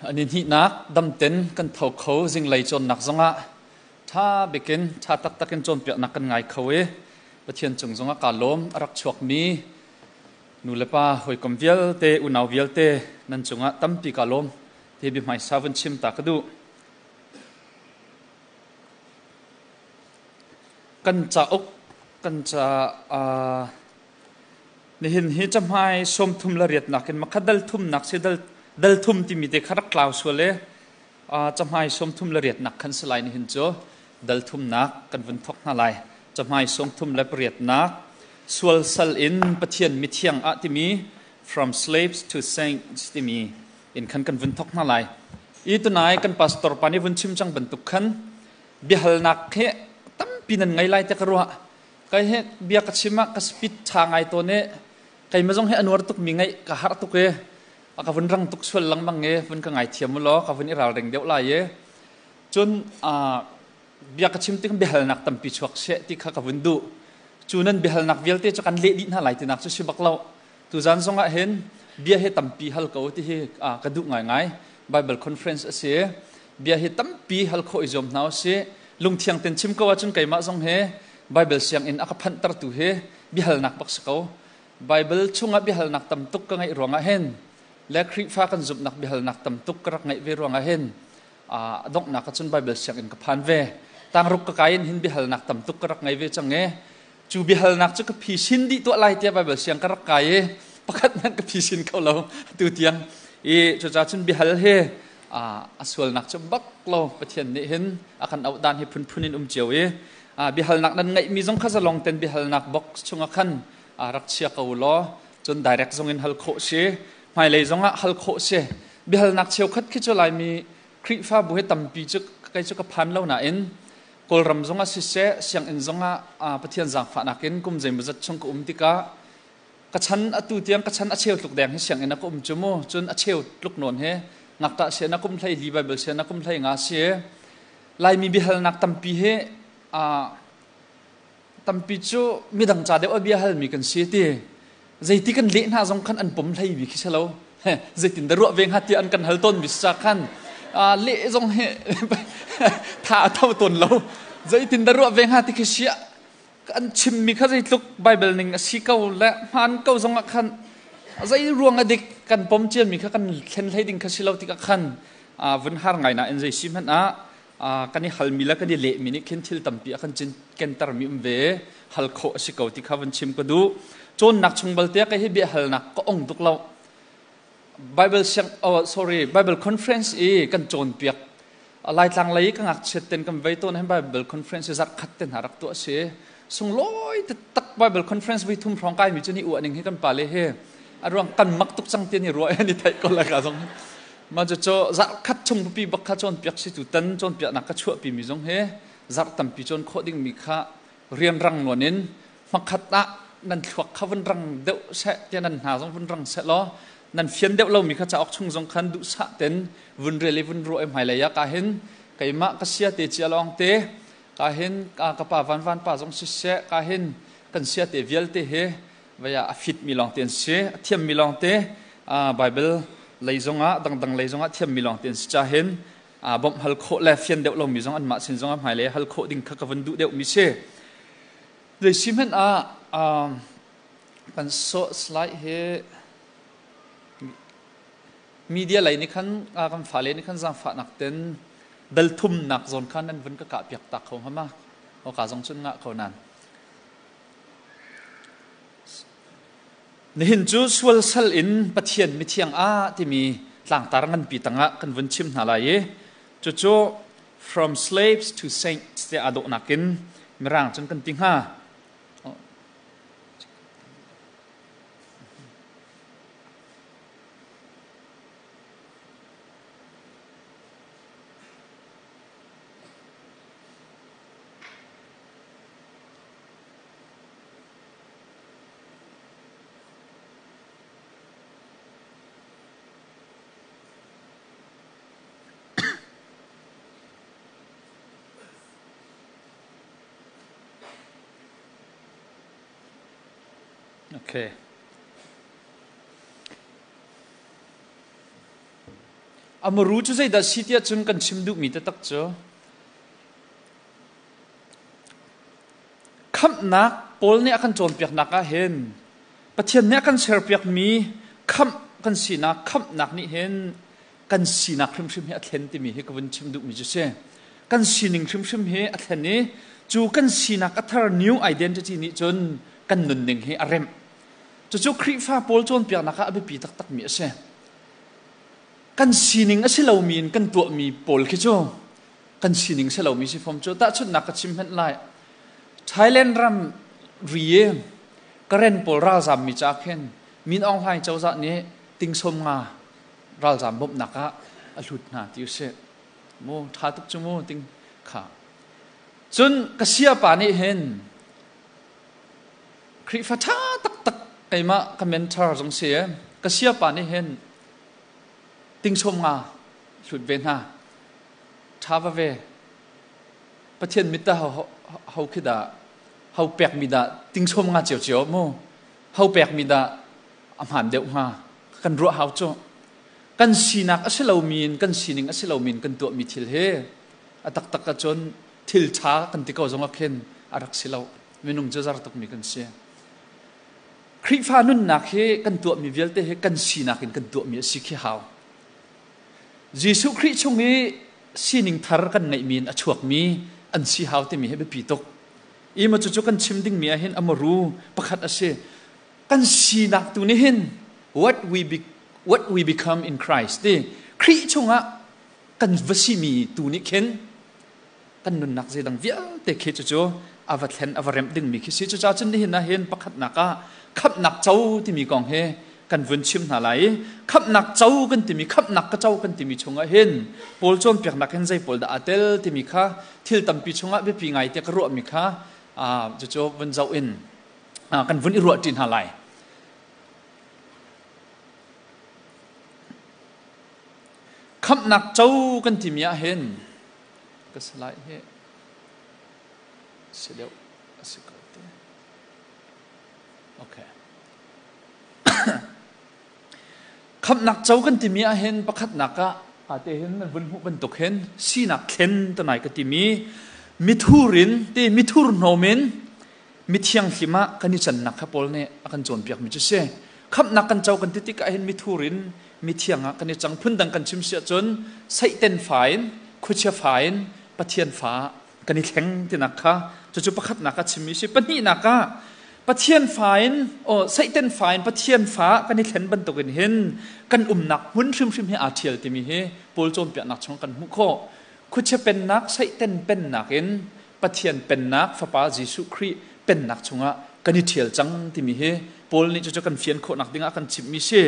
Ni hnihnak damten kan tho kho zinglei cawnnak zongah ṭha bikin ṭha taktak in cawnpiaknak kan ngai kho i Pathian cung zongah kaa lawm. A rak chuakmi nu le pa hawikom vialte unau vialte nan cungah tampi kaa lawm ti biahmaisa vun chim ta ka duh. Kan cauk kan ca Nihin hi cahmai 38 nakin makha dal thumnak si dal dal thum timi te kha rak tlau sual e cahmai 38 nak khan si lai nihin cu dal thumnak kan vun thok hna lai. Cahmai 38 nak sual sal in Pathian mithiang ah timi, from slaves to saints timi in khan kan vun thok hna lai. I tunai kan pastor pa nih vun chim cang bantuk khan biahalnak he tampi nan ngei lai te ka ruah. Kai he bia ka chim ah ka speed ṭha ngai tawn i keimah zong hi a nuar tukmi ngaih ka harh tuk i a ka vun rang tuk sual lengmang i vun ka ngaithiam u law ka vun i ralring deuh lai i cun bia ka chim tik biahalnak tampi chuak seh ti kha ka vun duh. Cu nan biahalnak vialte cu kan leh dih hna lai tinak cu si bak lo. Tuzan zong ah hin bia hi tampi hal ko ti hi ka duh ngaingai. Bible conference a si, bia hi tampi hal khawh i zuam hna usih. Lungthiang ten chim ko ahcun keimah zong hi Bible sianginn a ka phanhtertu hi biahalnak bak si ko. Bible chungah biahalnak tam tuk ka ngeih ruangah hin le Khrihfa kan zumhnak biahalnak tam tuk ka rak ngeih ve ruangah hin a donghnak ahcun Bible sianginn ka phan ve. Tangruk ka kai in hin biahalnak tam tuk ka rak ngei ve cang i cu biahalnak cu ka phisin dih tuah lai tiah Bible siang ka rak kai i pakhat hmanh ka phisin kho lo tu tiang i. Cucaah cun biahal hi a sualnak cu bak lo. Pathian nih hin a kan auh dan hi phunphun in um cio i biahalnak nan ngeihmi zong kha zalong ten biahalnak box chungah khan rak chia ko law cun direct zong in hal khawh si, hmailei zongah hal khawh si. Biahalnak cheukhat khi cu Laimi Khrihfabu hi tampi cu kei cu ka phan lo nain Kawlram zongah siseh, sianginn zongah Pathian zaangfahnak in kum zeimawzat chung ka um tikah ka chan atu tiang ka chan a cheu tluk deng hi sianginn ah ka um cu mu. Cun a cheu tluk nawn he ngakṭah sian ah kum 14, Bible sian ah kum 15 si. Laimi biahalnak tampi hi tampi cu midang ca deuh a bia halmi kan si ti zeiti kan leh hna zong khan an pom hlei bi khi si lo. Zeitin dah ruah ve hnga tiah an kan hal tawn mi sa khan leh zong hi tha a tho tawn lo. Zeitin dah ruah ve hnga ti khi sia an chimmi kha zeitluk Bible ning a si ko le hmaan ko zong ah khan zei ruang a dik kan pom ciami kha kan thlen hlei ding kha si lo tikah khan vun har ngai na in zei si hmanh ah kan i halmi le kan i lehmi nih khin thil tampi a kan kentermi um ve. Hal khawh a si ko ti kha vun chim ka duh. Cawnnak chung balte ka hi bia halnak ka ong tuk lo. Bible siang, oh sorry, Bible conference i kan cawnpiak Laitlang lei ka ngakchiat ten kan vei tawn hin Bible conference i zarh khat te hna rak tuah si sunglawi taktak. Bible conference voi thum hrawng kai mi cu ni uah ning hi kan pale hi a ruang kan mak tuk cang ti ni ruah ni theih ko la ka zong ma cu cu zarh khat chung pi bak kha cawnpiak si. Tu tan cawnpiaknak ka chuahpi mi zong hi zarh tampi cawn khawh ding mi kha rian rang nuan in hmakhat ah nan thluak kha vun rang deuh seh tiah nan hna zong vun rang seh law nan fian deuh lomi kha cauk chung zong khan duhsah ten vun rel i vun ruah i hmailei ah ka hin keimah ka sia te chia lawng te ka hin ka pa van van pa zong siseh ka hin kan sia te vialte hi vaya a fit mi lawng te an si, a thiam mi lawng te, Bible lei zongah dangdang lei zongah thiam mi lawng te an si cha hin bawmh hal khawh le fian deuh lomi zong anmah sin zongah hmailei hal khawh ding kha ka vun duh deuh mi si. Zei si hmanh ah kan sawh slide hi media lei nih khan kan fale nih khan zaangfahnak ten dal thumnak zawn khan nan vun ka kah piak tak kho hnga ma? O ka zong cun ngah ko nan. Nihin cu sual sal in Pathian mithiang ah timi tlangtar nganpi tangah kan vun chim hna lai i cucu from slaves to saints tiah aa dawhnak in mirang cun kan ti hnga. Okay. Amaru cu zeidah si tiah cun kan chim duhmi taktak cu khamhnak Paul nih a kan cawnpiaknak ah hin Pathian nih a kan serpiakmi khamh kan sinak khamhnak nih hin kan sinak hrimhrim hi a thlen timi hi ka vun chim duhmi cu si. Kan sining hrimhrim hi a thlen i cu kan sinak a thar new identity nih cun kan nunning hi a remh. Cucu Khrihfa pawl cawnpiaknak ah a biapi taktakmi a si. Kan sining a si lomi in kan tuahmi pawl khi cu kan sining si lomi si fom cu. Tahchunhnak ka chim hmanh lai. Thailand ram ri i Karen pawl ralzammi ca khin Min Aung Hlaing cozah nih ting 50 ralzam bawmhnak ah a hlut hna ti usih. Mu ṭha tuk cu mu ting kha. Cun ka siapa nih hin Khrihfa ṭha taktak keimah ka mentor zong si e ka siapa nih hin ting 50 hlut ve hna. Ṭha va ve. Pathian mit dah ho khi dah ho pekmi dah ting 50 ciocio mu ho pekmi dah a hmaan deuh hnga kan ruah hau cu. Kan sinak a si lomi in kan sining a si lomi in kan tuahmi thil hi a taktak ahcun thil ṭha kan ti ko zong ah khin a rak si lo. Minung cu zar tukmi kan si. Khrihfa nunnak hi kan tuahmi vialte hi kan sinak in kan tuahmi a si khi hau. Jesuh Khrih chung i sining thar kan ngeihmi in a chuakmi an si hau timi hi biapi tuk. Ima cucu kan chim dingmi ah hin a maru pakhat a si. Kan sinak tu nih hin what we become in Christ ti Khrih chungah kan va simi tu nih khin kan nunnak zeidang vialte khi cucu a va thlen a va remh dingmi khi si. Cucaah cun nihin ah hin pakhatnak ah khamhnak co timi kong hi kan vun chim hna lai i khamhnak co kan timi khamhnak ka co kan timi chungah hin Paul cawnpiaknak hin zei pawl dah aa tel timi kha thil tampi chungah biapi ngai te ka ruahmi kha cucu vun zoh in kan vun i ruah ṭi hna lai. Khamhnak co kan timi ah hin ka salai hi si deuh a si ko te. Okay. Khamhnak co kan timi ah hin pakhatnak ah ate hin nan vun hmuh bantuk hin sinak thlen tanai ka timi mithur in ti mithur hnawm in mithianghlim ah kan i cannak kha Paul nih a kan cawnpiakmi cu si. Khamhnak kan co kan ti tikah hin mithur in mithiang ah kan i cang. Phundang kan chim si ahcun Satan fa in khuachia fa in Pathian fa kan i thleng tinak kha cucu pakhatnak a chimmi si. Pahnihnak ah Pathian fa in oh Satan fa in Pathian fa kan i thlen bantukin hin kan umnak hmun hrimhrim hi aa ṭhial timi hi Paul cawnpiaknak chung kan hmuh khawh. Khuachia pennak Satan pennak in Pathian pennak Fapa Jesuh Khrih pennak chungah kan i ṭhial cang timi hi Paul nih cucu kan fian khawhnak dingah kan chimmi si.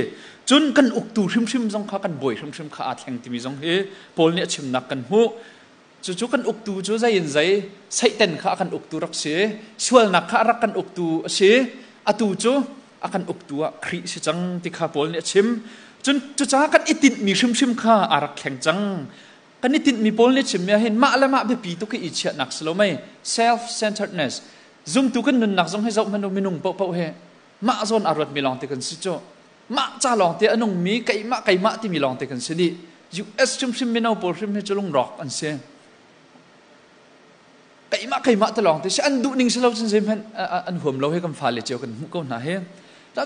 Cun kan uktu hrimhrim zong kha kan bawi hrimhrim kha aa thleng timi zong hi Paul nih a chimnak kan hmuh. Cucu kan uktu cu zei in zei Satan kha a kan uktu rak si, sualnak kha a rak kan uktu a si. Atu cu a kan uktu ah Khrih si cang ti kha Paul nih a chim. Cun cucaah kan i tinhmi hrimhrim kha aa rak thleng cang. Kan i tinhmi pawl nih chimmi ah hin mah le mah biapi tuk i i chiahnak si lo mei self centeredness zumtu kan nunnak zong hi zoh hmanh u minung paohpaoh hi mah zawn aa ruatmi lawngte kan si cu mah ca lawngte a nungmi keimah keimah timi lawngte kan si dih US hrimhrim mino pawl hrim hi cu lungrawk an si keimah keimah te lawng te si an duh ning si lo cun zeihmanh an huam lo he kan fale cio kan hmuh ko hna he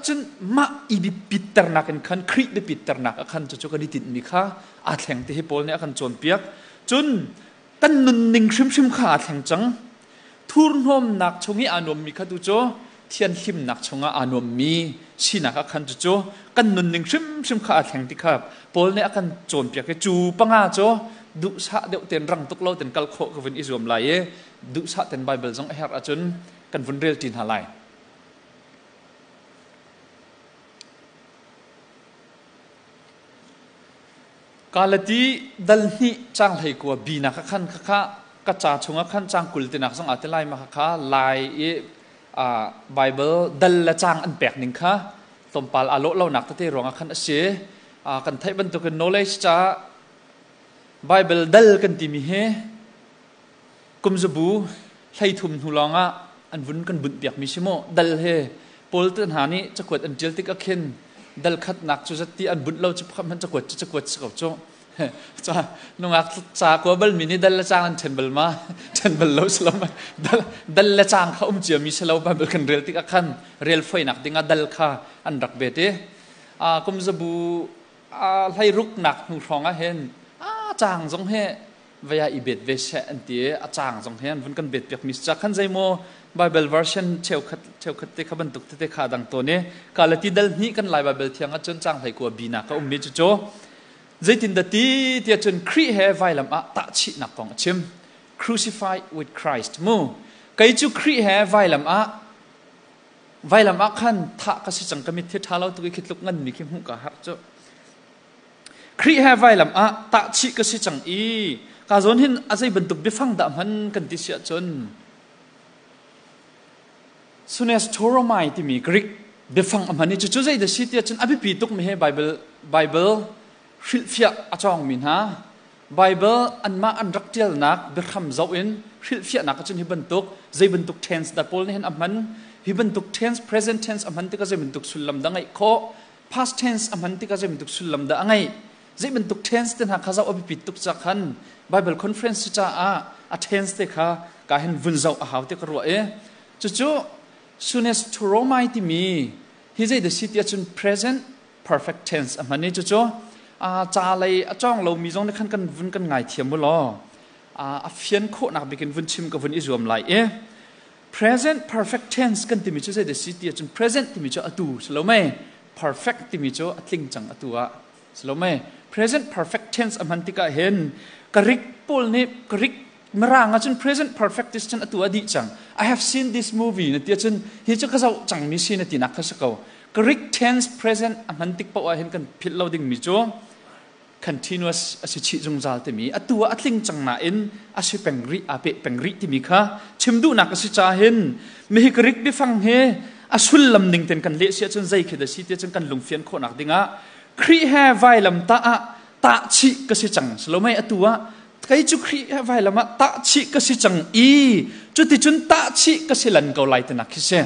cun mah i biapitternak in khan Khrih biapitternak ah khan cucu kan i tinhmi kha aa thleng ti hi Paul nih a kan cawnpiak cun kan nunning hrimhrim kha aa thleng cang thurhnawmnak chung i aa nuammi kha tu cu thianhlimnak chungah aa nuammi sinak ah khan cucu kan nunning hrimhrim kha aa thleng ti kha Paul nih a kan cawnpiak i cu panga cu duhsah deuh ten rang tuk lo ten kal khawh ka vun i zuam lai i duhsah ten Bible zong a herh ahcun kan vun rel ṭi hna lai. Galati dal hnih cang hlei kua bi nak khan kha ka ca chungah khan cang 20 tinak zong aa ti lai ma kha lai i Bible dal le cang an pek ning kha tlawmpal aa lawh lonak tete ruangah khan a si. Kan theih bantukin knowledge ca Bible dal kan timi hi kum zabu 13 hnu lawngah an vun kan bunh piakmi si mu. Dal he Paul te hna nih cakuat an ṭial tik ah khin dal khatnak cu zati an bunh lo cu pakhat hmanh cakuat cu cakuat si ko cu. Ca nungak ca kua bal mi nih dal le cang an ṭhen bal ma? Ṭhen bal lo si lo ma? Dal, dal le cang kha um cia mi si lo Bible kan rel tikah khan rel foinak dingah dal kha an rak bet i kum zabu hlei ruknak hnu hrawng ah hin a cang zong he vei ah i bet ve seh an ti i a cang zong he an vun kan bet piak mi ca khan zeimaw Bible version cheukhat cheukhat te kha bantuk tete kha dang tawn i kalati dal hnih kan Lai Bible thiang ah cun cang hlei kua bi na ka um mi cu cu zeitin dah ti tiah cun Khrih he vailam ah tahchihnak kong a chim. Crucified with Christ mu. Kei cu Khrih he vailam ah vailam ah khan thah ka si cang. Ka mit thi ṭha lo tuk i khi tluk ngan mi khi hmuh ka harh cu. Khrih he vailam ah tahchih ka si cang i ka zawn hin a zei bantuk biafang dah hman kan ti si ahcun Sunestoromai timi Greek biafang a hman i cucu zei dah si tiah cun a biapi tukmi he Bible Bible hrilhfiah a cawngmi hna Bible anmah an rak ṭialnak biahram zoh in hrilhfiahnak ahcun hi bantuk zei bantuk tense dah Paul nih hin a hman, hi bantuk tense present tense a hman tikah zei bantuk sullam dah ngeih khawh, past tense a hman tikah zei bantuk sullam dah a ngeih, zei bantuk tense te hna kha zoh a biapit tuk ca khan Bible conference caah a tense te kha ka hin vun zoh a hau ti ka ruah i cucu sunestoromai timi hi zei dah si ti ahcun present perfect tense a hman i cucu ca lei a cawng lomi zong nih khan kan vun kan ngai thiam u law a fian khawhnak bikin vun chim ka vun i zuam lai i present perfect tense kan timi cu zei si ti ahcun present timi cu atu si lo mei, perfect timi cu a tling cang atu ah si lo mei. Present perfect tense a hman tikah hin Greek pawl nih Greek Mirang ahcun present perfect is cun atu a dih cang. I have seen this movie na ti ahcun hi cu ka zoh cangmi si na tinak kha si ko. Greek tense present a hman tik paoh ah hin kan philh lo dingmi cu continuous a si chih zungzal timi atu ah a tling cang nain a si peng rih aa peh peng rih timi kha chim duhnak a si caah hin mihi Greek biafang hi a sullam ning ten kan leh si ahcun zei khi dah si ti ahcun kan lungfian khawhnak dingah Khrih he vailam tah ah tah chih ka si cang salomei atu ah kei cu Khrih he vailam ah tahchih ka si cang i cuticun tahchih ka si lan ko lai tinak khi si.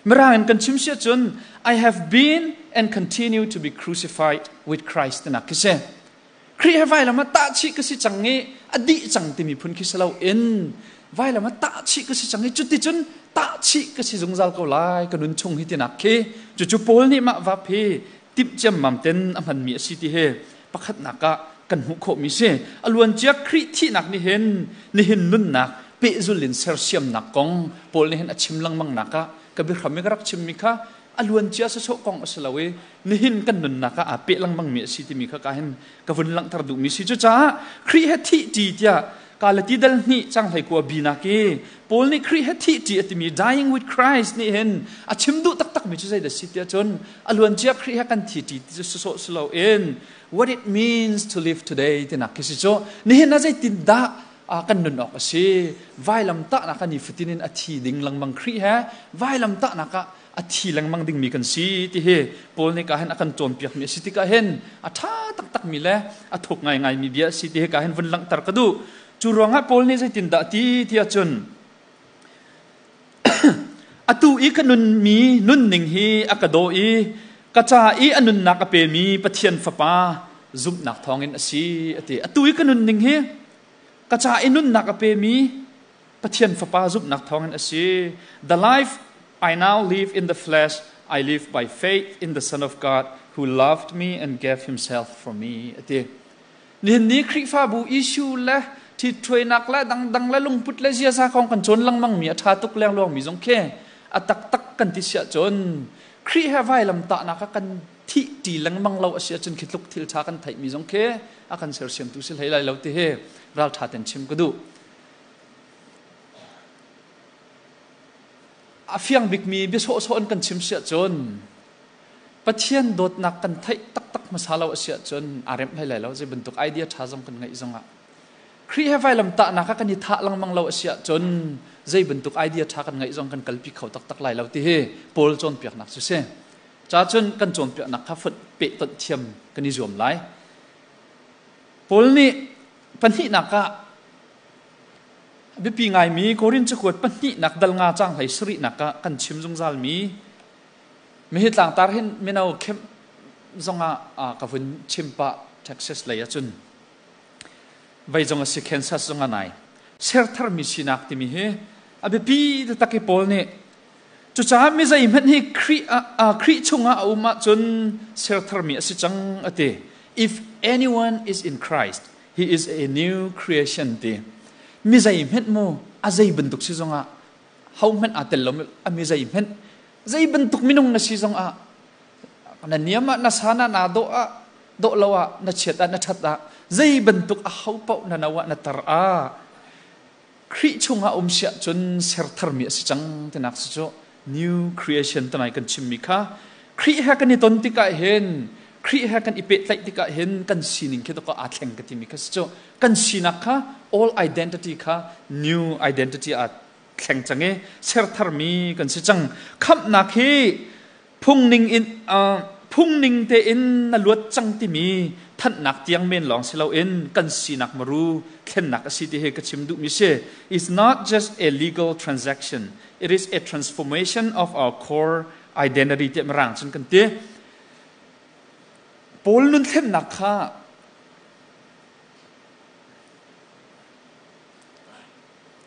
Mirang in kan chim si ahcun I have been and continue to be crucified with Christ tinak khi si. Khrih he vailam ah tahchih ka si cang i a dih cang timi phun khi si lo in vailam ah tahchih ka si cang i cuticun tahchih ka si zungzal ko lai ka nun chung hi tinak khi. Cucu Paul nih mah vap hi timh ciammam ten a hmanmi a si ti hi pakhatnak ah kan hmuh khawhmi si. A luancia Khrih thihnak nih hin nihin nunnak pehzul in sersiamnak kong Paul nih hin a chim lengmang nak ah ka biahram i ka rak chimmi kha a luancia sawsawh kong a si lo i nihin kan nunnak ah aa peh lengmang mi a si timi kha ka hin ka vun langhter duhmi si. Cucaah Khrih he thih ṭi tiah Galati dal hnih cang hlei kua binak i Paul nih Khrih he thih ṭi a timi dying with Christ nih hin a chim duh taktak mi cu zeidah si tiah cun a luancia Khrih he kan thi ṭi ti cu sawsawh si loin what it means to live today tinak khi si cu. Nihin ah zeitin dah kan nun awk a si? Vailam tahnak ah nifatin in a thi ding lengmang Khrih he vailam tahnak ah a thi lengmang dingmi kan si ti hi Paul nih ka hin a kan cawnpiakmi a si tikah hin a ṭha taktakmi le a thuk ngaingaimi bia a si ti hi ka hin vun langhter ka duh. Cu ruangah Paul nih zeitindah ti tiah cun atu i ka nunmi nunning hi a ka daw i ka ca i a nunnak a pemi Pathian Fapa zumhnak thawngin a si a ti. Atu i ka nunning hi ka ca i nunnak a pemi Pathian Fapa zumhnak thawngin a si. The life I now live in the flesh, I live by faith in the Son of God who loved me and gave himself for me. A ti. Nihin ni Khrihfabu issue le ṭhitṭhuainak le dangdang le lungput le ziaza kong kan cawn lengmang mi a ṭha tuk lengluang mi zong khi a taktak kan ti siah cun Khrih he vailam tahnak ah kan thih ṭi lengmang lo a si ahcun khi tluk thil ṭha kan theih mi zong khi a kan sersiamtu si hlei lai lo ti hi ralṭha ten chim ka duh. A fiang bikmi bia sawhsawh in kan chim si ahcun Pathian dawtnak kan theih taktak hmasa lo a si ahcun aa remh hlei lai lo. Zei bantuk idea ṭha zong kan ngeih zongah Khrih he vailam tahnak ah kan i thah lengmang lo a si ahcun zei bantuk idea ṭha kan ngeih zong kan kalpi kho taktak lai lo ti hi Paul cawnpiaknak cu si. Ca cun kan cawnpiaknak kha fonh pehtonh thiam kan i zuam lai. Paul nih pahnihnak ah biapi ngaimi Korin cakuat pahnihnak dal nga cang hlei sarihnak ah kan chim zungzalmi mihi tlangtar hin mino camp zongah ka vun chim pah Texas lei ahcun. Vei zong a si, Kansas zong a nai. Sertharmi sinak timi hi a biapi taktak i Paul nih cucaah mi zeihmanh hi Khrih ah Khrih chungah a um ahcun sertharmi a si cang a ti. If anyone is in Christ, he is a new creation ti. Mi zeihmanh mu a zei bantuk si zongah hohmanh aa tel lo a mi zeihmanh zei bantuk minung na si zongah na niam ah na san ah naa dawh ah dawh lo ah na chiat ah na ṭhat ah zei bantuk a ho paoh na no ah na tar ah Khrih chungah um siah cun ser tharmi a si cang tinak si cu new creation tanai kan chimmi kha Khrih he kan i ton tikah hin Khrih he kan i pehtlaih tikah hin kan sining khi aa thleng ka timi kha si cu kan sinak kha all identity kha new identity aa thleng cang i ser tharmi kan si cang. Khamhnak hi phungning in phungning tein na luat cang timi thanhnak tiang men lawng si loin kan sinak maru thlennak a si ti hi ka chim duhmi si. It's not just a legal transaction, it is a transformation of our core identity tiah mirang cun kan ti. Paul nun thlennak kha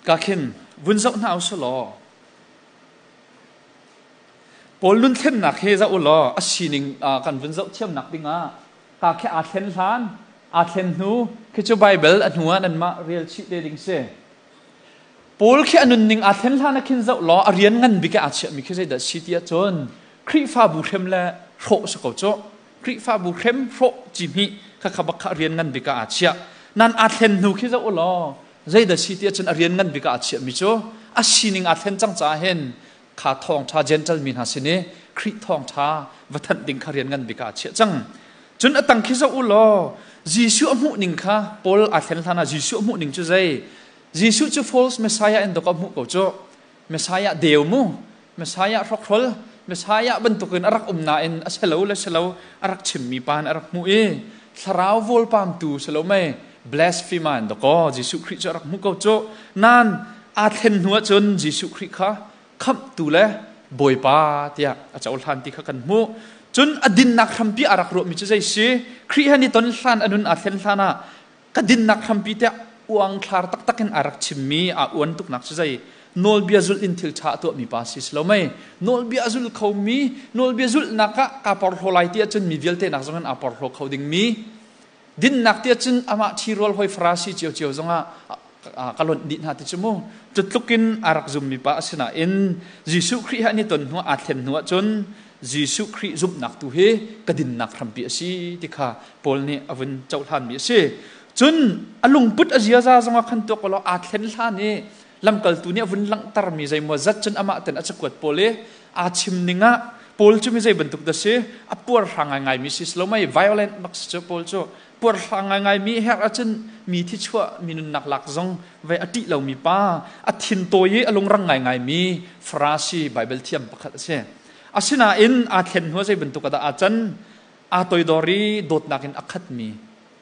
ka khin vun zoh hna usih law Paul nun thlennak he zoh u law a sining kan vun zoh thiamnak dingah ka khi aa thlen hlan aa thlen hnu khi cu Bible a hnu ah nanmah rel chih te ding si. Paul khi a nunning aa thlen hlan ah khin zoh law a rian ngan bik ah aa chiahmi khi zeidah si ti ahcun Khrihfabu hrem le hrawh si ko cu. Khrihfabu hrem hrawh ci hnih kha kha bak kha a rian ngan bik ah aa chiah. Nan aa thlen hnu khi zoh u law zeidah si ti ahcun a rian ngan bik ah aa chiahmi cu a sining aa thlen cang caah hin kha thawngṭha Gentle mi hna sin i Khrih thawngṭha va thanh ding kha rian ngan bik ah a chiah cang. Cun a tang khi zoh u law Jesuh a hmuh ning kha Paul aa thlen hlan ah Jesuh a hmuh ning cu zei? Jesuh cu false Messiah in dawk a hmuh ko cu. Messiah deu mu, Messiah hrokhrol, Messiah bantukin a rak um nain a selo le selo a rak chimmi pa in a rak hmuh i thlarau vawlpamtu silo mei blasphemer in dawkaw Jesuh Khrih cu a rak hmuh ko cu. Nan aa thlen hnu ahcun Jesuh Khrih kha khamhtu le Bawipa tiah a cohlan ti kha kan hmuh. Cun a dinnak hrampi a rak ruahmi cu zei si? Khrih he ni ton hlan a nun aa thlen hlan ah ka dinnak hrampi tiah uangthlar taktak in a rak chimmi aa uan tuknak cu zei? Nawlbia zulh in thil ṭha a tuahmi pa si si lo mei? Nawlbia a zul khomi, nawlbia zulhnak ah kaa porhlaw lai ti ahcun mi vialte nak zong in aa porhlaw kho dingmi Dinnak ti ahcun amah ṭhirual hoi Farasi ciocio zongah ka lonh dih hna ti cu mu. Cu tluk in a rak zummi pa a si nain Jesuh Khrih he an i ton hnu aa thlen hnu ahcun Jesuh Khrih zumhnak tu hi ka dinnak hrampi a si ti kha Paul nih a vun cohlanmi a si. Cun a lungput a ziaza zongah khan tuak law aa thlen hlan i lamkaltu nih a vun langhtermi zeimaw zat cun amah ten a cakuat pawl i aa chim ning ah Paul cu mi zei bantuk dah si? A puarhrang ngaingaimi si si lo mei? Violent bak si cu Paul cu. Puarhrang ngaingaimi herh ahcun mi thi chuah mi nunnak lak zong vei a ṭih lomi pa, a thin tawi i a lungrang ngaingaimi Farasi Bible thiam pakhat a si. Asinain aa thlen hnu ah zei bantuk ah dah aa can? Aa toidor i dawtnak in a khatmi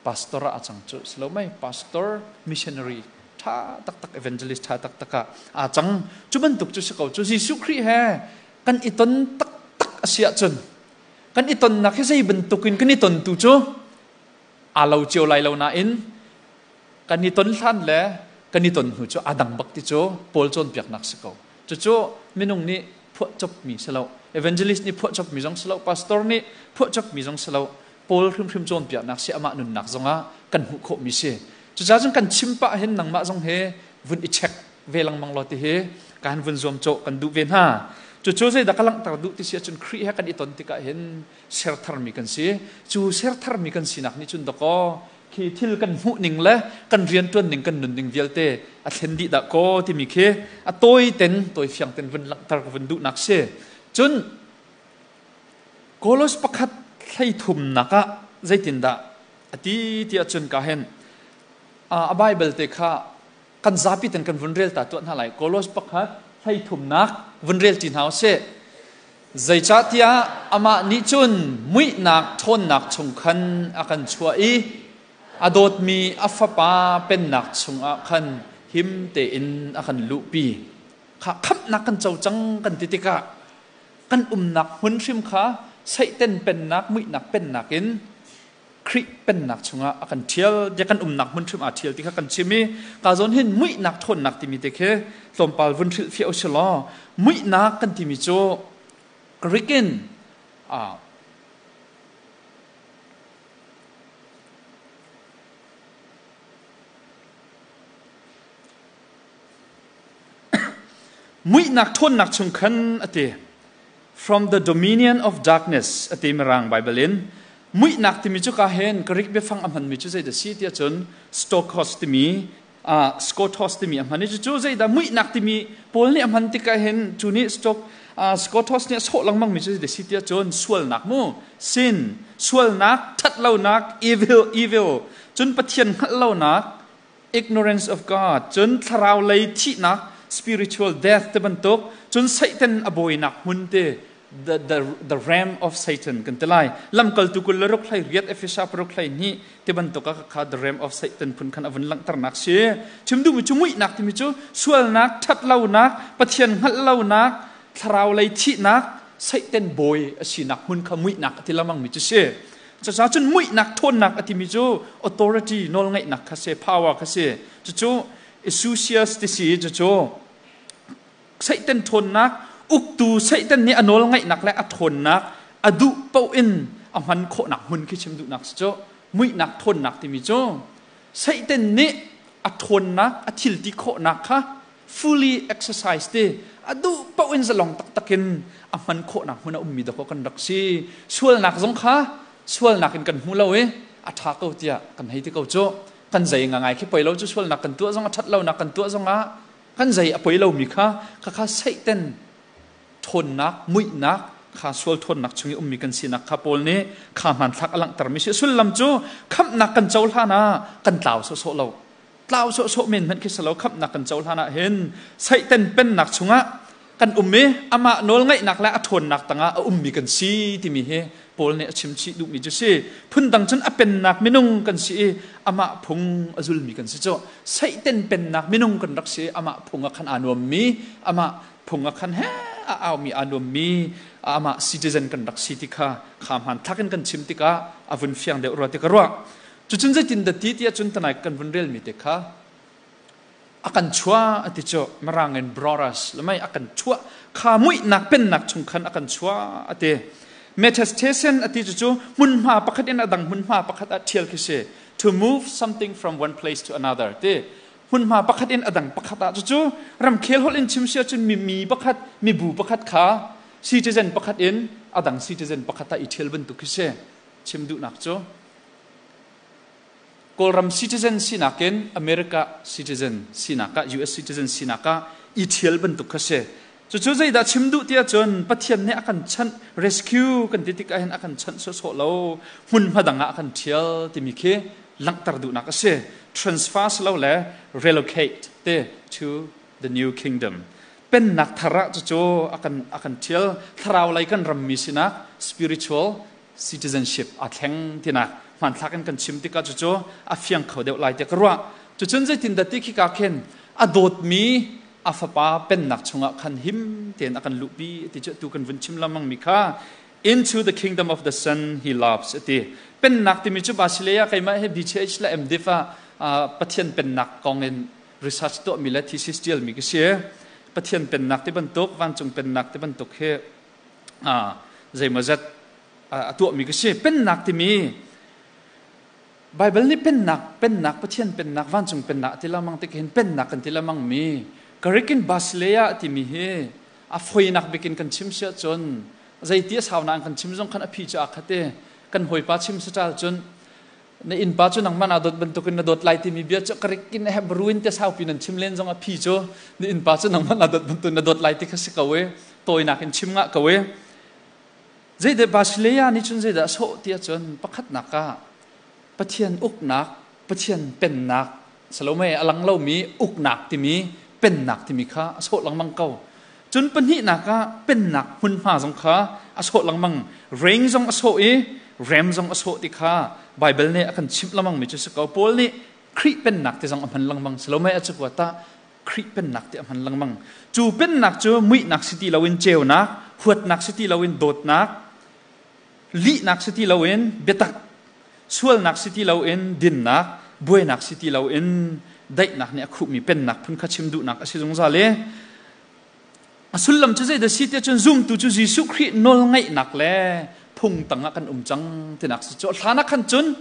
pastor ah a cang cu si lo mei? Pastor, missionary ṭha taktak, evangelist ṭha taktak ah aa cang. Cu bantuk cu si ko cu. Jesuh Khrih he kan i ton taktak a si ahcun kan i tonnak hi zei bantukin kan i ton tu cu aa lo cio lai lo nain kan i ton hlan le kan i ton hnu cu aa dang bak ti cu Paul cawnpiaknak si ko. Cucu minung nih phuahcopmi si lo, evangelist nih phuahcopmi zong si lo, pastor nih phuahcopmi zong si lo, Paul hrimhrim cawnpiaknak si amah nunnak zongah kan hmuh khawhmi si. Cucaah cun kan chim pah hin nangmah zong he vun i check ve lengmang law ti hi kan vun zuam cawh kan duh ve hna. Cucu zeidah ka langhter duh ti si ahcun Khrih he kan i ton tikah hin ser tharmi kan si. Cu ser tharmi kan sinak nih cun dakaw khi thil kan hmuh ning le kan rianṭuan ning kan nun ning vialte a thlen dih dah kaw timi khi a tawi ten tawi fiang ten vun langhter ka vun duhnak si. Cun Kolos pakhat 33nak ah zeitindah a ti ti ahcun ka hen a Bible te kha kan zapi ten kan vun rel ta tuah hna lai. Kolos pakhat 33nak vun rel ti hna usih. Zeicahtiah amah nih cun muihnak ṭhawnnak chung khan a kan chuah i a dawtmi a fapa pennak chungah khan him tein a kan luhpi. Kha khamhnak kan co cang kan ti tikah kan umnak hmun hrim kha Satan pennak muihnak pennak in Khrih pennak chungah a kan ṭhial tiah kan umnak hmun hrim aa ṭhial ti kha kan chim i ka zawn hin muihnak ṭhawnnak timi te khi tlawmpal vun hrilhfiah u si law muihnak kan timi cu Greek in Muihnak ṭhawnnak chung khan a ti. From the dominion of darkness a ti Mirang Bible in. Muihnak timi cu ka hen Greek biafang a hmanmi cu zeidah si tiah cun stokos timi skotos timi a hman i cucu zeidah muihnak timi Paul nih a hman tikah hin cu nih stok skotos nih a sawh lengmang mi cu zeidah si tiah cun sualnak mu sin sualnak ṭhatlonak evil evil cun Pathian hngalh lonak ignorance of God, cun thlarau lei thihnak, spiritual death te bantuk, cun Satan a bawinak hmun te, the realm of Satan kan ti lai. Lamkaltu 26 hlei riat Efesa paruk hlei hnih te bantuk ah kha the realm of Satan phun khan a vun langhternak si. Chim duhmi cu muihnak timi cu sualnak, ṭhatlonak, Pathian hngalh lonak, thlarau lei thihnak, Satan bawi a sinak hmun kha muihnak a ti lamang mi cu si. Cucaah cun muihnak ṭhawnnak a timi cu authority nawlngeihnak kha si, power kha si. Cucu Exousias ti si cucu Satan ṭhawnnak uktu Satan nih a nawlngeihnak le a ṭhawnnak a duh paoh in a hman khawhnak hmun khi chim duhnak si cu. Muihnak ṭhawnnak timi cu Satan nih a ṭhawnnak a thil ti khawhnak kha fully exercise ti a duh paoh in zalong taktak in a hman khawhnak hmun a ummi dawkaw kan rak si. Sualnak zong kha sualnak in kan hmu lo i a ṭha ko tiah kan hei ti ko cu. Kan zei ngangai khi poi lo cu sualnak kan tuah zong a ṭhat lonak kan tuah zong ah kan zei a poi lomi kha khakha Satan ṭhawnnak muihnak kha sual ṭhawnnak chung i ummi kan sinak kha Paul nih kha hmanthlak a langhtermi si. Sullam cu khamhnak kan cohlan ah kan tlau sawhsawh lo. Tlau sawhsawh men hmanh khi si lo khamhnak kan cohlan ah hin Satan pennak chungah kan um i amah nawlngaihnak le a ṭhawnnak tangah a ummi kan si timi hi Paul nih a chim chih duhmi cu si. Phundang cun a pennak minung kan si i amah phung a zulmi kan si cu. Satan pennak minung kan rak si i amah phung ah khan aa nuammi, amah phung ah khan he a aumi aa nuammi amah citizen kan rak si ti kha kha hmanthlak in kan chim tikah a vun fiang deuh rua ti ka ruah. Cucun zeitin dah ti tiah cun tanai kan vun relmi te kha a kan chuah a ti cu Mirang in brought us lamai a kan chuah kha muihnak pennak chung khan a kan chuah a ti. Metastasen a ti cu cu hmunhma pakhat in a dang hmunhma pakhat ah ṭhial khi si to move something from one place to another ti hmunhma pakhat in a dang pakhat ah cucu ramkhel holh in chim si ahcun mi mi pakhat mibu pakhat kha citizen pakhat in a dang citizen pakhat ah i ṭhial bantuk khi si chim duhnak cu Kawlram citizen sinak in America citizen sinak ah US citizen sinak ah i ṭhial bantuk kha si. Cucu zeidah chim duh ti ahcun Pathian nih a kan chanh rescue kan ti tikah hin a kan chanh sawhsawh lo hmunhma dang ah a kan ṭhial timi khi langhter duhnak a si. Transfer si lo le relocate te to the new kingdom. Pennak thar ah cucu a kan a kan ṭhial thlarau lei kan rammi sinak spiritual citizenship aa thleng tinak hmanthlak in kan chim tikah cucu a fiang kho deuh lai tiah ka ruah. Cucun zeitindah ti khika khin a dawtmi a fapa pennak chungah khan him tein a kan luhpi ti cu tu kan vun chim lengmang mi kha into the kingdom of the son he loves ati. Pennak timi cu Basileia keimah he BCH le MDiv ah Pathian pennak kong in research tuahmi le thesis tialmi ka si. Pathian pennak ti bantuk vancung pennak ti bantuk hi zeimawzat a tuahmi ka si. Pennak timi Bible nih pennak, pennak, Pathian pennak, vancung pennak ti lamang tik hin pennak kan ti lamang mi Greek in Basileia timi hi a foinak bikin kan chim sia cun zeiti a saunak kan chim zong khan a phi cu a khat i kan hawipa chim satal cun na innpa cu nangmah naa dawt bantukin na dawt lai timi bia cu Greek in Hebrew in te saupi nan chim len zong a phi cu na innpa cu nangmah naa dawt bantukin na dawt lai ti kha si ko i tawinak in chim ngah ko i zeidah Basileia nih cun zeidah a sawh ti ahcun pakhatnak ah Pathian uknak Pathian pennak Salome a lang lomi uknak timi pennak timi kha a sawh lengmang ko cun pahnihnak ah pennak hmunhma zong kha a sawh lengmang reign zong a sawh i rem zong a sawh ti kha Bible nih a kan chimh lengmang mi cu si ko Paul nih Khrih pennak ti zong a hman lengmang Salome a cakuat ah Khrih pennak ti a hman lengmang. Cu pennak cu muihnak si ti loin ceunak, huatnak si ti loin dawtnak, lihnak si ti loin biatak. Sualnak si ti loin dinnak, buainak si ti loin daihnak nih a khuhmi pennak phun kha chim duhnak a si zungzal i a sullam cu zeidah si tiah cun zumtu cu Jesuh Khrih nawlngaihnak le phung tangah kan um cang tinak si cu. Hlan ah khan cun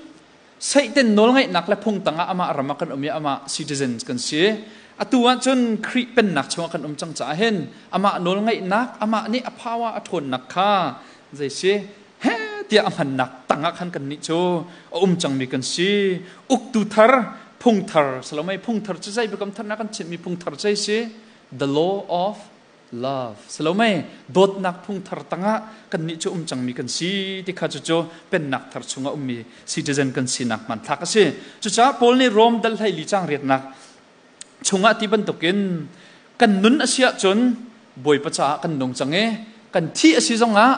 Satan nawlngaihnak le phung tangah amah ram ah kan um i amah citizens kan si. Atu ah cun Khrih pennak chungah kan um cang caah hin amah nawlngaihnak, amah nih a power a ṭhawnnak kha zei si he tiah a hmannak tangah khan kannih cu a um cangmi kan si. Uktu thar, phung thar, salomei phung thar cu zei biakam thar na kan chimhmi phung thar zei si? The law of love. Salomei dawtnak phung thar tangah kannih cu um cangmi kan si ti kha cucu pennak thar chungah ummi citizen kan sinak hmanthlak a si. Cucaah Paul nih Rom dal 14 caang riatnak chungah ti bantukin kan nun a si ahcun Bawipa caah kan nung cang i kan thi a si zongah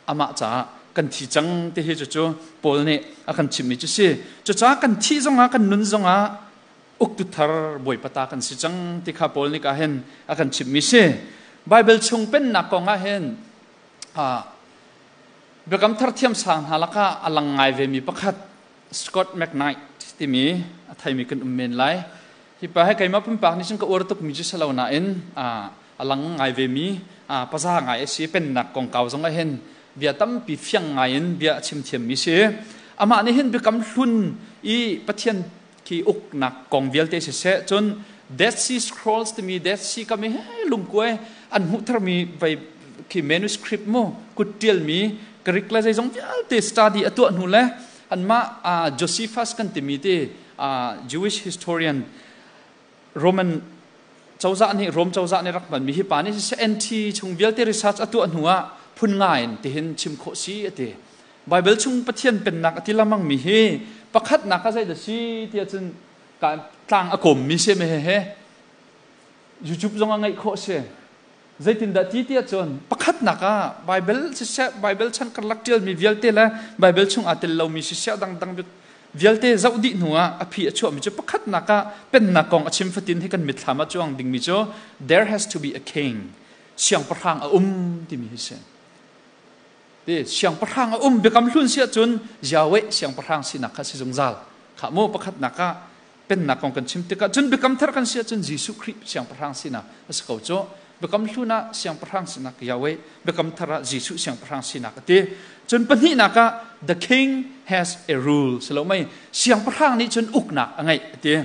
amah caah kan thi cang ti hi cucu Paul nih a kan chimhmi cu si. Cucaah kan thih zongah kan nun zongah uktu thar bawipa ta kan si cang ti kha Paul nih ka hin a kan chimhmi si. Bible chung pennak kong ah hin biakam thar thiamsang hna lakah a lang ngai vemi pakhat Scott McKnight timi a theimi kan um men lai. Hi pa he keimah pumpak nih cun ka uar tukmi cu si lo nain a lang ngai vemi paza ngai a si. Pennak kongkau zong ah hin bia tampi fiang ngai in bia a chim thiammi si. Amah nih hin biakam hlun i Pathian khi uknak kong vialte siseh, cun Dead Sea Scrolls timi Dead Sea kam i he lungkuai an hmuh tharmi vei khi manuscript mu kut ṭialmi Greek le zeizong vialte study a tuah hnu le anmah Josephus kan timi ti Jewish historian, Roman cozah nih, Rome cozah nih rak hmanmi hi pa nih siseh, NT chung vialte research a tuah hnu ah phun nga in tihin chim khawh si a ti. Bible chung Pathian pennak a ti lengmang mi hi pakhatnak ah zeidah si tiah cun tlang a kawmmi si me he YouTube zong ah ngaih khawh si. Zeitindah ti tiah cun pakhatnak ah Bible siseh, Bible chan karlak ṭialmi vialte le Bible chung aa tel lomi siseh, dangdang vialte zoh dih hnu ah a phi a chuahmi cu pakhatnak ah pennak kong a chim fatin hi kan mitthlam ah cuang dingmi cu there has to be a king, siangpahrang a um timi hi si. Ti siangpahrang a um. Biakam Hlun si ahcun Yahweh siangpahrang sinak kha si zungzal kha mu. Pakhatnak ah pennak kong kan chim tikah. Cun Biakam Thar kan si ahcun Jesuh Khrih siangpahrang sinak a si ko cu. Biakam Hlun ah siangpahrang sinak Yahweh, Biakam Thar ah Jesuh siangpahrang sinak a ti. Cun pahnihnak ah the king has a rule si lo mei, siangpahrang nih cun uknak a ngeih a ti.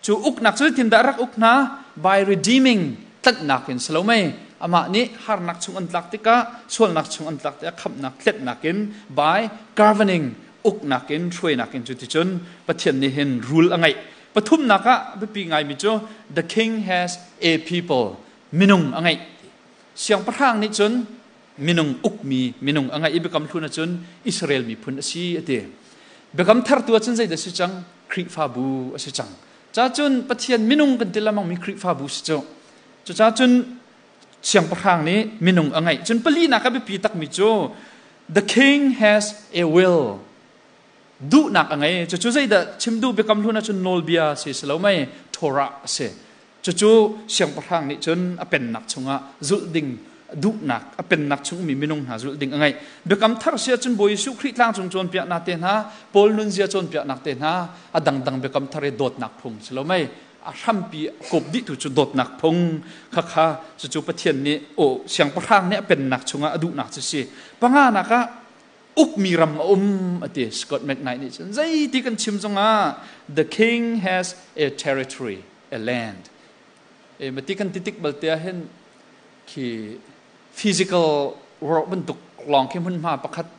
Cu uknak cu zeitindah rak uk hna? By redeeming, tlanhnak in si lo mei? Amah nih harnak chung an tlak tikah, sualnak chung an tlak tikah khamhnak, tletnak in, by governing, uknak in, hruainak in. Cu ticun Pathian nih hin rule a ngeih. Pathumnak ah biapi ngaimi cu the king has a people, minung a ngeih. Siangpahrang nih cun minung, ukmi minung a ngeih i Biakam Hlun ahcun Israel miphun a si a ti. Biakam Thar tu ahcun zeidah si cang? Khrihfabu a si cang. Ca cun Pathian minung kan ti lengmang mi Khrihfabu si cu. Cucaah cun siangpahrang nih minung a ngeih. Cun palinak a biapi takmi cu the king has a will. Duhnak a ngei. Cucu zeidah chim duh? Biakam Hlun ahcun nawlbia si si lo mei, Torah a si. Cucu siangpahrang nih cun a pennak chungah zulh ding duhnak, a pennak chungmi minung hna zulh ding a ngeih. Biakam Thar si ahcun Bawi Jesuh Khrih tlangcung cawnpiaknak te hna, Paul nunzia cawnpiaknak te hna, a dangdang Biakam Thar i dawtnak phung si lo mei? A hrampi kawp dihtu cu dawtnak phung kha cucu Pathian nih aw siangpahrang nih a pennak chungah a duhnak cu si. Panganak ah ukmi ram a um a ti. Scott McKnight nih cun zeiti kan chim zongah the king has a territory, a land. E mati kan titik balte ah hin khi physical world bantuk lawng khi hmunhma pakhat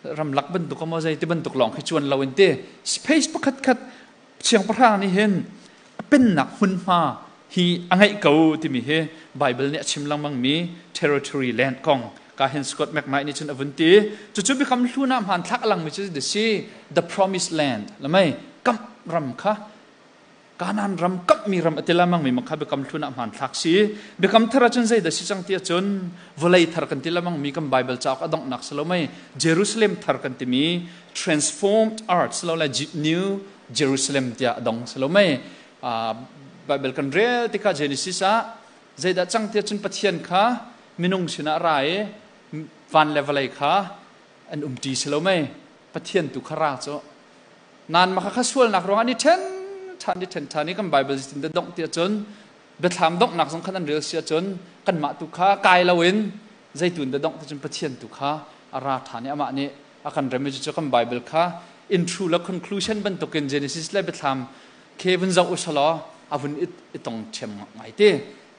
ramlak bantuk amo zei ti bantuk lawng khi chuan lo in te space pakhat khat siangpahrang nih hin a pennak hmunhma hi a ngeih ko timi hi Bible nih a chim lengmang mi territory, land kong ka hin Scott McKnight nih cun a vun ti. Cucu Biakam Hlun ah hmanthlak a langmi cu the si the promised land lamai kamh ram kha, Kanaan ram, kamhmi ram a ti lengmang mi kha Biakam Hlun ah hmanthlak si. Biakam Thar ahcun zeidah si cang ti ahcun vawlei thar kan ti lengmang mi kan Bible cauk a donghnak si lo mei, Jerusalem thar kan timi, transformed earth si lo le New Jerusalem tiah a dong si lo mei? Bible kan rel tikah Genesis ah zeidah cang ti ahcun Pathian kha minung sinah ra i van le vawlei kha an umṭi si lo mei? Pathian tu kha ra cu. Nan mah kha sualnak ruangah ni ṭhen ṭhan ni ṭhen ṭhan i kan Bible tin da dongh ti ahcun biathlam donghnak zong khan an rel si ahcun kanmah tu kha kai loin zeitun da dongh ti cun Pathian tu kha a ra ṭhan i amah nih a kan rem i cucu kan Bible kha intro le conclusion bantukin Genesis le biathlam khi vun zoh usalaw a vun i tong ṭhiam ngai te.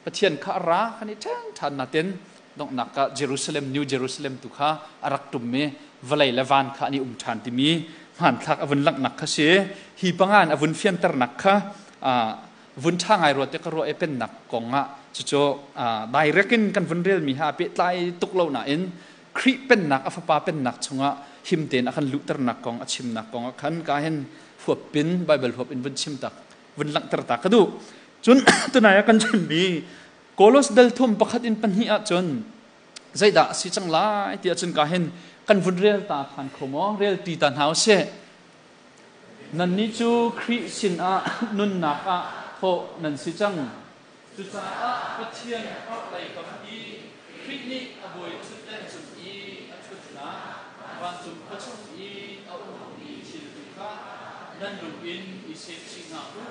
Pathian kha a ra kan i ṭhen ṭhan natin donghnak ah Jerusalem, New Jerusalem tu kha a rak ṭum i vawlei le van kha an i um ṭhan timi hmanthlak a vun langhnak kha si. Hi pangan a vun fianternak kha vun ṭha ngai rua te ka ruah i pennak kong ah cucu direct in kan vun relmi ha pehtlai tuk lo nain Khrih pennak a fapa pennak chungah him tein a kan luhternak kong a chimnak kong ah khan ka hin huap pin Bible huap in vun chim tak vun langhter ta ka duh. Cun tunai ah kan chimmi Kolos dal thum pakhat in pahnih ahcun zeidah a si cang lai ti ahcun ka hin kan vun rel ta than kho maw? Rel ti ta hna usih. Nannih cu Khrih sinah nunnak ah thawh nan si cang. Cucaah Pathian orhlei kam i Khrih nih a bawi ṭhutdan cung i a ṭhutnak vancung khua chung i a ummi thil tu kha nan lung in i sehchih hna u.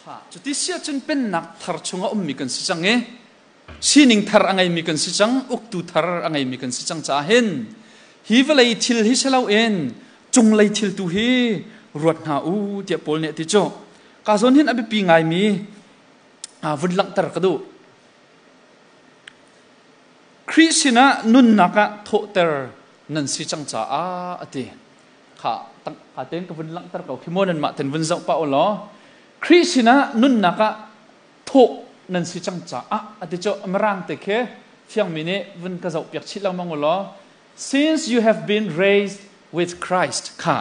Kha cuti si ahcun pennak thar chungah ummi kan si cang i sining thar a ngeimi kan si cang, uktu thar a ngeimi kan si cang caah hin hi vawlei thil hi si loin cunglei thil tu hi ruat hna u tiah Paul nih a ti cu. Ka zawn hin a biapi ngaimi vun langhter ka duh. Khrih sinah nunnak ah thawhter nan si cang caah a ti. Kha ka tein ka vun langhter ko khi maw nanmah ten vun zoh pah u law Khrih sinah nunnak ah thawh nan si cang caah a ti cu. Mirang te khi fiangmi nih vun ka zoh piak chih lengmang u law since you have been raised with Christ kha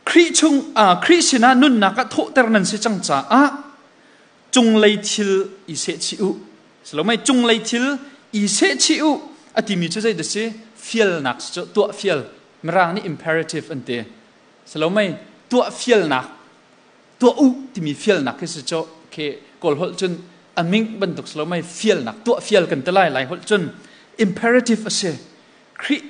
Khrih chung Khrih sinah nunnak ah thawhter nan si cang caah cunglei thil i sehchih u. Silomei cunglei thil i sehchih u a timi cu zei dah si? Fialnak si cu tuah fial. Mirang nih imperative an ti. Silomei tuah fialnak tuah u timi fialnak khi si cu khi Kawl holh cun a ming bantuk silomei fialnak tuah fial kan ti lai lai holh cun imperative a si. Khrih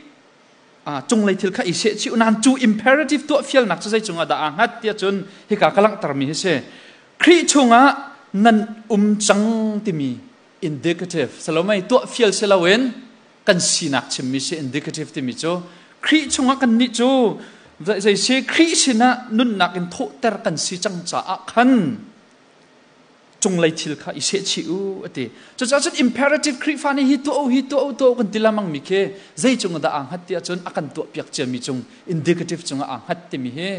cunglei thil kha i sehchih u nain cu imperative tuah fialnak cu zei cungah dah aa hngat tiah cun hika ka langhtermi hi si. Khrih chungah nan um cang timi indicative salomei tuah fial si loin kan sinak chimmi si indicative timi cu Khrih chungah kan nih cu zei si Khrih sinah nunnak in thawhter kan si cang caah khan cunglei thil kha i sehchih u a ti. Cucaah cun imperative Khrihfa nih hi tuah u hi tuah u tuah u kan ti lengmang mi khi zei cung dah aa hngat ti ahcun a kan tuah piak ciami cung indicative cungah aa hngat timi hi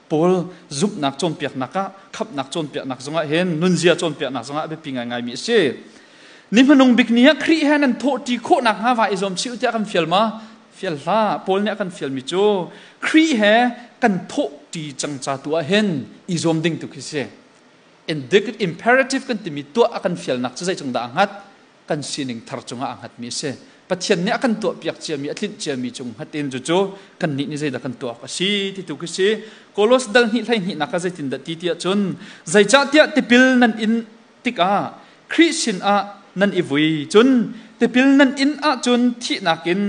Paul zumhnak cawnpiaknak ah khamhnak cawnpiaknak zongah hin nunzia cawnpiaknak zongah a biapi ngaingaimi a si. Ni hmanung bik ni ah Khrih he nan thawhṭi khawh nakhnga va i zuam chih u tiah kan fial ma? Fial hlah. Paul nih a kan fialmi cu Khrih he kan thawhṭi cang ca tu ah hin i zuam ding tu khi si. Imperative kan timi tuah a kan fialnak cu zeitung dah a hngat? Kan sining thar cungah a hngatmi a si. Pathian nih a kan tuahpiak ciami, a tlinh ciami cung hngat in cucu kannih nih zeidah kan tuah awk a si ti tu khi si. Kolos dal hnih hlei hnihnak ah zeitindah ti tiah cun zeicahtiah tipil nan in tikah Khrih sinah nan i vui cun tipil nan in ahcun thihnak in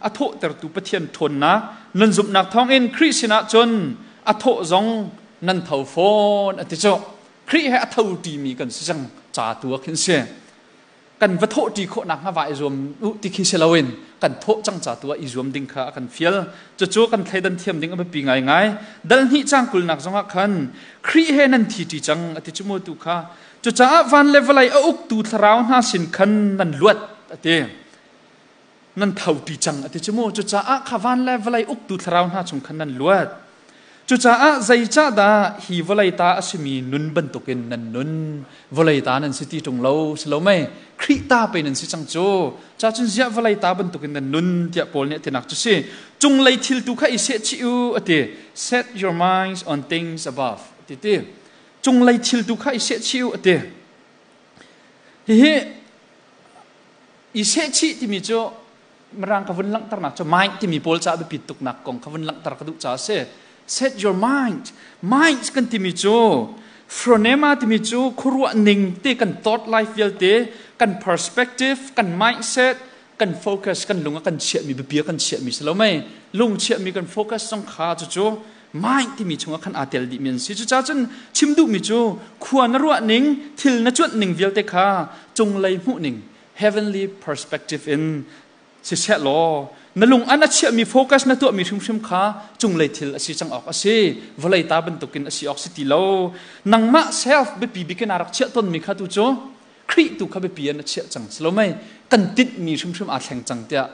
a thawhtertu Pathian ṭhawnnak nan zumhnak thawngin Khrih sinah cun a thawh zong nan tho fawn a ti cu. Khrih he a tho ṭimi kan si cang ca tu ah khin si. Kan va thawh ṭi khawh nakhnga va i zuam u ti khi si loin kan thawh cang ca tu ah i zuam ding kha a kan fial. Cucu kan thleidan thiam ding a biapi ngaingai. Dal hnih cang kulnak zongah khan Khrih he nan thi ṭi cang a ti cu mu tu kha. Cucaah van le vawlei a uktu thlarau hna sin khan nan luat a ti. Nan tho ṭi cang a ti cu mu. Cucaah kha van le vawlei uktu thlarau hna chung khan nan luat. Cucaah zeicahdah hi vawlei ta a simi nun bantukin nan nun? Vawlei ta nan si ti ṭung lo, si lo mei? Khrih ta pei nan si cang cu. Ca cun ziah vawlei ta bantukin nan nun tiah Paul nih a tinak cu si. Cunglei thil tu kha i sehchih u a ti. Set your minds on things above a ti ti. Cunglei thil tu kha i sehchih u a ti. Hihi i sehchih timi cu Mirang ka vun langhternak cu mind timi pawl caah biapit tuknak kong ka vun langhter ka duh caah a si. Set your mind. Mind kan timi cu Phronema timi cu khuaruah ning te kan thought life vialte, kan perspective, kan mindset, kan focus, kan lung a kan chiahmi, biapia kan chiahmi si lo mei? Lung chiahmi kan focus zong kha cucu mind timi chungah khan aa tel dihmi an si. Cucaah cun chim duhmi cu khua na ruah ning, thil na cuanh ning vialte kha cunglei hmuh ning, heavenly perspective in siseh law na lung an a chiahmi focus na tuahmi hrimhrim kha cunglei thil a si cang awk a si. Vawlei ta bantukin a si awk si ti lo. Nangmah self biapi bik in aa rak chiah tawnmi kha tu cu Khrih tu kha biapi an a chiah cang si lo mei? Kan tinhmi hrimhrim aa thleng cang tiah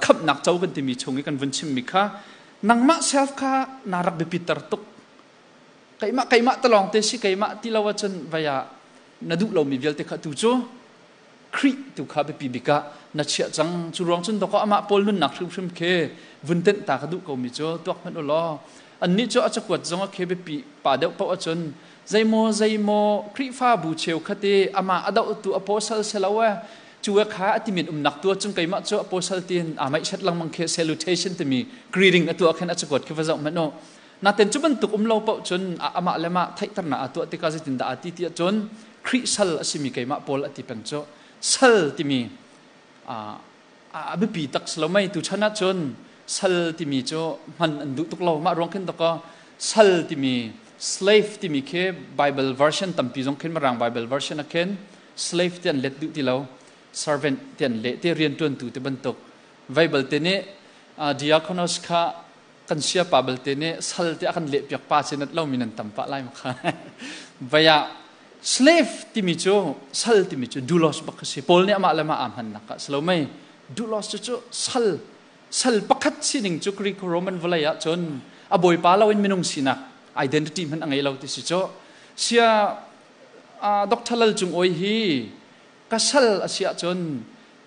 khamhnak co kan timi chung i kan vun chimmi kha nangmah self kha naa rak biapitter tuk. Keimah, keimah talawng te si, keimah ti lo ahcun vai ah na duh lomi vialte kha tu cu Khrih tu kha biapi bik ah na chiah cang. Cu ruang cun dawkaw amah Paul nunnak hrimhrim khi vun tenh ta ka duh komi cu tuak hmanh u law, annih cu a cakuat zong a khi biapi pa deuh paoh ahcun zeimaw zeimaw Khrihfabu cheukhat i amah a dohtu apostle si lo e, cu e kha a timin umnak tu ahcun keimah cu apostle tiin aa maihset lengmang khi, salutation timi greeting a tuah khin a cakuat khi va zoh hmanh u. Naten cu bantuk um lo paoh cun amah le mah theihternak aa tuah tikah zeitindah aa ti ti ahcun Khrih sal a simi keimah Paul a ti peng cu. Sal timi a biapi tak si lo mei? Tu chan ahcun sal timi cu hman an duh tuk lo. Mah ruang khin dakaw sal timi, slave timi khi Bible version tampi zong khin, Mirang Bible version ah khin slave ti an let duh ti lo, servant ti an leh ti, riantuantu ti bantuk. Bible te nih diakonos kha kan siapa balte nih sal te a kan leh piak pa si nat lomi nan tam pah lai ma kha. Vaya slave timi cu, sal timi cu doulos bak si. Paul nih amah le mah aa hmannak ah si lo mei? Doulos cu cu sal, sal pakhat sining cu Greek Roman vawlei ah cun a bawipa lo in minung sinak identity hmanh a ngei lo ti si cu. Sia Dr. Lal Cung Oi hi ka sal a si ahcun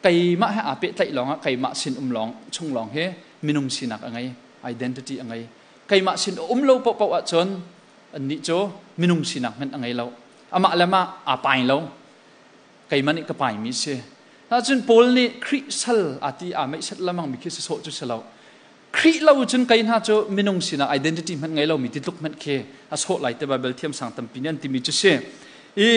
keimah he aa pehtlaih lawngah, keimah sin um lawng chung lawng hi minung sinak a ngei, identity a ngei. Keimah sin a um lo paohpaoh ahcun annih cu minung sinak hmanh a ngei lo, amah le mah aa pai lo, keimah nih ka paimi si. Cun Paul nih Khrih sal aa ti, aa meihset lamang mi khi si sawh cu si lo. Khrih lo cun kei hna cu minung sinak identity hmanh ngei lomi ti tluk hmanh khi a sawh lai te Bible thiam sang tampi nih an timi cu si. I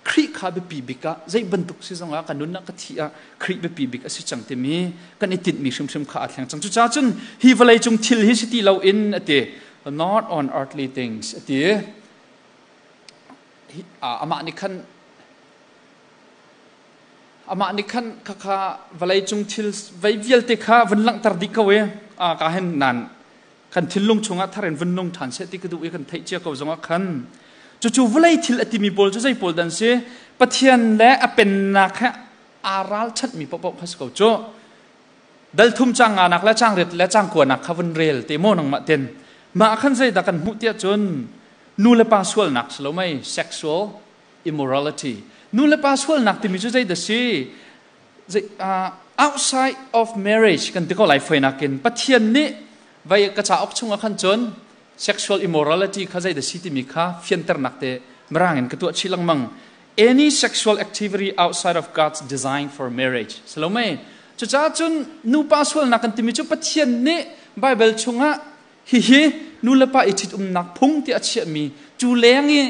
Khrih kha biapi bik ah, zei bantuk si zongah, ka nun ah, ka thi ah Khrih biapi bik a si cang timi kan i tinhmi hrimhrim kha aa thleng cang. Cucaah cun hi vawlei cung thil hi si ti loin a ti, not on earthly things a ti. Amah nih khan, amah nih khan khakha vawlei cung thil vei vialte kha vun langhter dih ko i ka hen nan kan thinlung chungah thar in vun nung ṭhan seh ti ka duh i kan theih cia ko zongah khan cucu vawlei thil a timi pawl cu zei pawl dan si? Pathian le a pennak he aa ralchanhmi paohpaoh kha si ko cu. Dal thum cang nganak le cang riat le cang kuanak kha vun rel te maw nangmah ten. Mah khan zeidah kan hmuh tiah cun nu le pa sualnak si lo mei? Sexual immorality, nu le pa sualnak timi cu zeidah si? Outside of marriage kan ti ko lai foinak in. Pathian nih vai ka cauk chungah khan cun sexual immorality kha zeidah si timi kha fianternak te mirang in ka tuah chih lengmang: any sexual activity outside of God's design for marriage salome. Cucaah cun nupa sualnak kan timi cu Pathian nih Bible chungah hihi nu le pa i ṭhitumnak phung ti a chiahmi cu leng i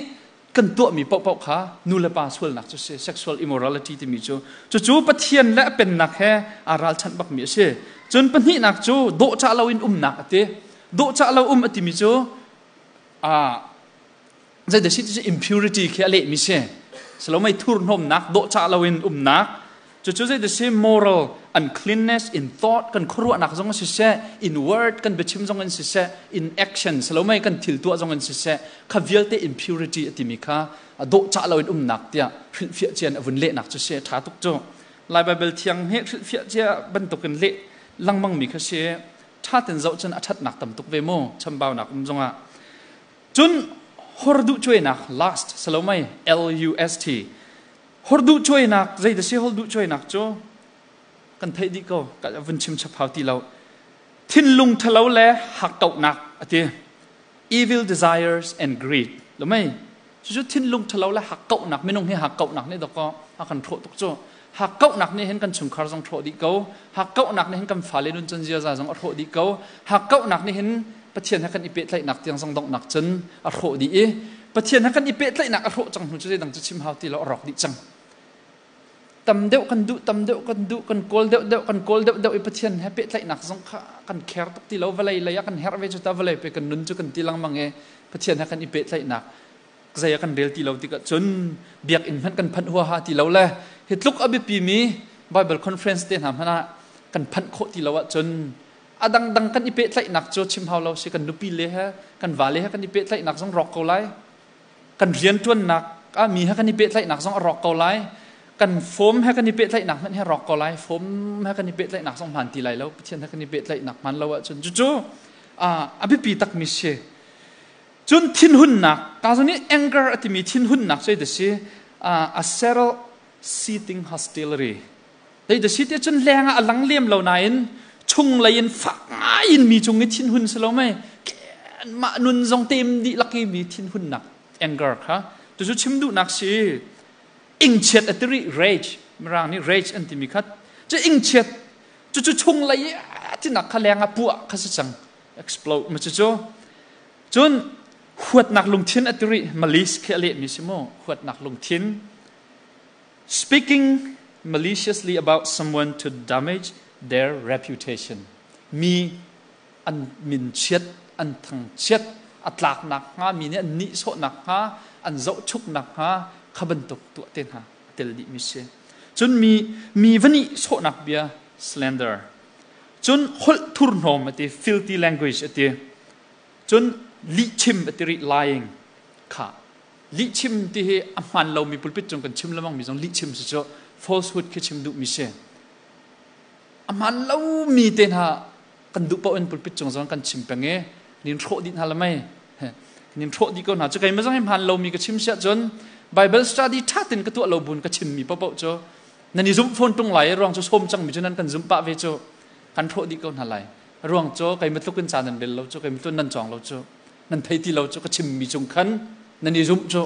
kan tuahmi paohpaoh kha nu le pa sualnak cu si, sexual immorality timi cu. Cucu Pathian le a pennak he aa ralchanh bakmi a si. Cun pahnihnak cu dawhcah loin umnak a ti. Dawhcah lo um a timi cu zeidah si ti cu impurity khi a lehmi si salomei, thurhnawmnak, dawhcah loin umnak. Cucu zeidah si? Moral uncleanness in thought, kan khuaruahnak zong siseh, in word, kan biachim zong in siseh, in action salomei, kan thil tuah zong in siseh, kha vialte impurity a timi kha dawhcah loin umnak tiah hrilhfiah cian a vun lehnak cu si. Ṭha tuk cu. Lai Bible thiang hi hrilhfiah cia bantukin leh lengmang mi kha si. Ṭha ten zoh cun a ṭhatnak tam tuk ve mu, chambaunak um zongah. Cun horduh cuainak, lust salomei, L U S T. Horduh cuainak zei da si? Horduh cuainak cu kan theih dih ko, ka vun chim chap hau ti lo. Thinlung ṭhalo le hakkauhnak a ti, evil desires and greed lo mei? Cucu thinlung ṭhalo le hakkauhnak. Minung hi hakkauhnak nih dawkaw a kan hrawh tuk cu. Hakkauhnak nih hin kan chungkhar zong hrawh dih ko, hakkauhnak nih hin kan fale nun cun ziaza zong a hrawh dih ko, hakkauhnak nih hin Pathian he kan i pehtlaihnak tiang zong donghnak cun a hrawh dih i. Pathian he kan i pehtlaihnak a hrawh cang hnu cu zeidang cu chim hau ti lo, a rawk dih cang. Tam deuh kan duh, tam deuh kan duh, kan kawl deuh deuh, kan kawl deuh deuh i Pathian he pehtlaihnak zong kha kan kher tuk ti lo. Vawlei lei ah kan herh ve cu ta, vawlei pe kan nun cu kan ti lengmang i Pathian he kan i pehtlaihnak zei ah kan rel ti lo tikah cun biakinn hmanh kan phanh huaha ti lo le hi tluk a biapi mi Bible conference te hna hmanh ah kan phanh khawh ti lo ahcun a dangdang kan i pehtlaihnak cu chim hau lo si. Kan nupi le he, kan vale he kan i pehtlaihnak zong rawk ko lai, kan rianṭuannak ah mi he kan i pehtlaihnak zong a rawk ko lai, kan fom he kan i pehtlaihnak hmanh he rawk ko lai, fom he kan i pehtlaihnak zong hmaan ti lai lo Pathian he kan i pehtlaihnak hmaan lo ahcun. Cucu a biapi takmi si. Cun thinhunnak ka zong nih anger a timi thinhunnak cu da si, a settle seating hostility dei da si te. Cun leng ah a lang lem lo nain chung lei in fak ngai in mi cung i thinhun si lo mei, mah nun zong tem dih lak i mi thinhunnak, anger kha, cucu chim duhnak si. Ingchiat a tiri, rage, mirang nih rage an timi khat cu ingchiat, cucu chung lei i tinak kha leng ah puah kha si cang, explode ma cucu. Cun huatnak lungthin a tiri, malice khi a lehmi si mu, huatnak lungthin, speaking maliciously about someone to damage their reputation, mi an min chiat, an thang chiat a tlaknak hnga, mi nih an nihsawhnak hnga, an zohchuknak hnga kha bantuk tuah te hna a tel dih mi si. Cun mi va nihsawhnak bia, slander. Cun holh thurhnawm a ti, filthy language a ti. Cun lihchim a ti rih, lying kha. Lihchim ti hi a hmaan lomi pulpit cung kan chim lengmang mi zong lihchim si cu, falsehood khi chim duhmi si. A hmaan lomi te hna kan duh paoh in pulpit cung zong kan chim peng i nin hrawh dih hna la mei, nin hrawh dih ko hna cu. Keimah zong hi hmaan lomi ka chim siah cun Bible study ṭha tein ka tuah lo buin ka chimmi paohpaoh cu nan i zumh fawn ṭung lai i ruang cu sawm cangmi cu nan kan zumh pah ve cu, kan hrawh dih ko hna lai. Ruang cu keimah tluk in ca nan rel lo cu, keimah tluk nan cawng lo cu, nan thei ti lo cu, ka chimmi cung khan nan i zumh cu.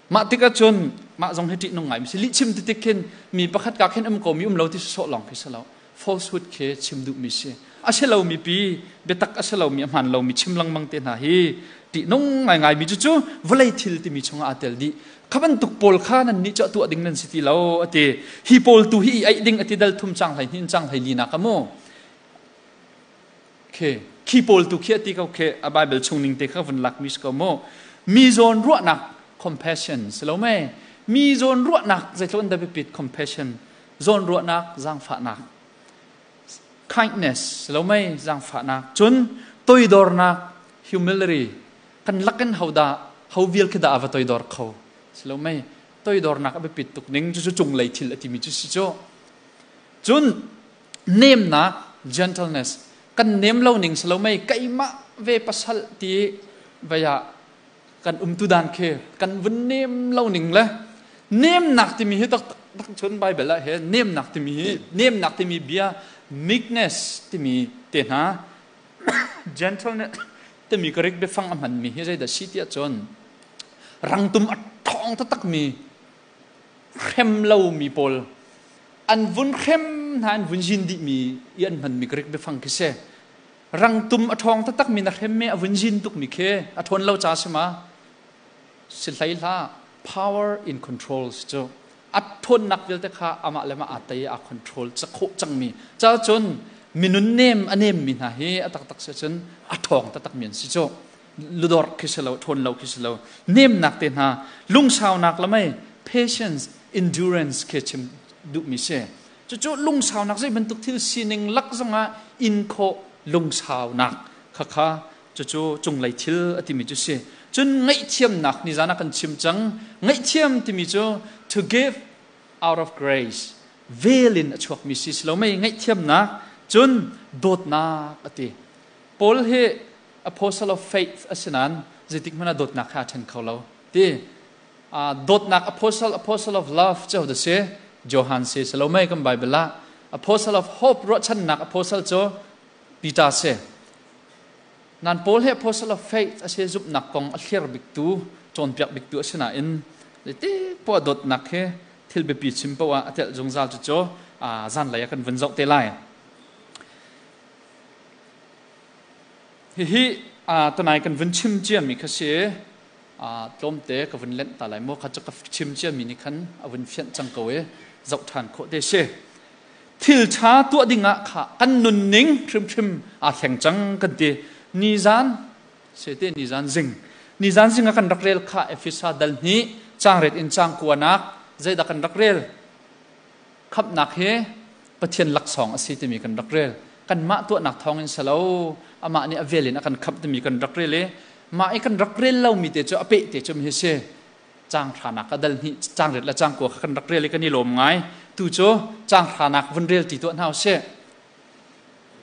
Mah tikah cun mah zong hi ṭihnung ngai mi si. Lihchim ti tik khin mi pakhat ka khin um ko mi um lo ti sawh lawng khi si lo, falsehood khi chim duhmi si. A si lomi pi biatak, a si lomi, a hmaan lomi chim lengmang te hna hi ṭihnung ngaingai mi. Cucu vawlei thil timi chungah aa tel dih. Kha bantuk pawl kha nan nih cu a tuah ding nan si ti lo a ti. Hi pawl tu hi i aih ding a ti, dal thum cang 12 cang 14 nak a mu khe. Khi pawl tu khi a ti ko khe, a Bible chung ning te kha vun lak mi si ko mu. Mi zawn ruahnak, compassion si lo mei? Mi zawn ruahnak zeitluk in dah biapit? Compassion, zawn ruahnak, zaangfahnak, kindness si lo mei? Zaangfahnak. Cun toidornak, humility. Kan lakin ho dah, ho vial khi dah a va toidor kho si lo mei? Toidornak a biapit tuk ning cu cunglei thil a timi cu si cu. Cun nemnak, gentleness. Kan nem lo ning si lo mei? Keimah ve pasal ti vei ah kan umtu dan khi kan vun nem lo ning le nemnak timi hi tak tak chun Bible ah he nemnak timi hi, nemnak timi bia, meekness timi te hna, gentleness timi Greek biafang a hmanmi hi zeidah si tiah cun rangtum a ṭhawng taktakmi hrem lomi pawl an vun hrem hna, an vun zin dihmi i an hmanmi Greek biafang khi si. Rangtum a ṭhawng taktakmi na hrem mi a vun zin tukmi khi a ṭhawn lo ca si ma si hlei hlah. Power in control si cu. A ṭhawnnak vialte kha amah le mah aa tei, aa control khawh cangmi ca. Cun minun nem a nemmi hna hi a taktak si cun a ṭhawng taktakmi an si cu. Ludor khi si lo, ṭhawn lo khi si lo. Nemnak te hna, lungsaunak lamei, patience, endurance khi chim duhmi si. Cucu lungsaunak, zei bantuk thil sining lak zongah in khawh lungsaunak kha kha cucu cunglei thil a timi cu si. Cun ngaihthiamnak, nizan ah kan chim cang. Ngaihthiam timi cu to give out of grace, vel in a chuakmi si si lo mei ngaihthiamnak? Cun dawtnak a ti. Paul hi apostle of faith a si nain zeitik hmanh ah dawtnak kha a ṭhen kho lo ti. Dawtnak apostle, apostle of love cu da si? Johan si si lo mei kan Bible ah? Apostle of hope, ruahchannak apostle cu Peter si. Nan Paul hi apostle of faith a si, zumhnak kong a hlir biktu, cawnpiak biktu a si nain ti poah dawtnak hi thil biapi chim poah a telh zungzal. Cu cu zanlei ah kan vun zoh te lai. Hihi tunai kan vun chim ciami kha si. Tlawmte ka vun lenh ta lai mu. Kha cu ka chim ciami nih khan a vun fianh cang ko i zoh ṭhan khawh te si. Thil ṭha tuah dingah kha kan nunning hrimhrim aa thleng cang kan ti. Nizan sete nizan zing nizan zing ah kan rak rel kha Efesa dal hnih cangret in cang kuanak zeidah kan rak rel? Khamhnak hi Pathian laksawng a si timi kan rak rel. Kanmah tuahnak thawngin si lo, amah nih a vel in a kan khamh timi kan rak rel i mah i kan rak rel lomi te cu a peh te cu hi si. Caang hranak a dal hnih, caang riat le caang kua kha kan rak rel i kan i lawm ngai. Tu cu caang hranak vun rel ti tuah hna usih.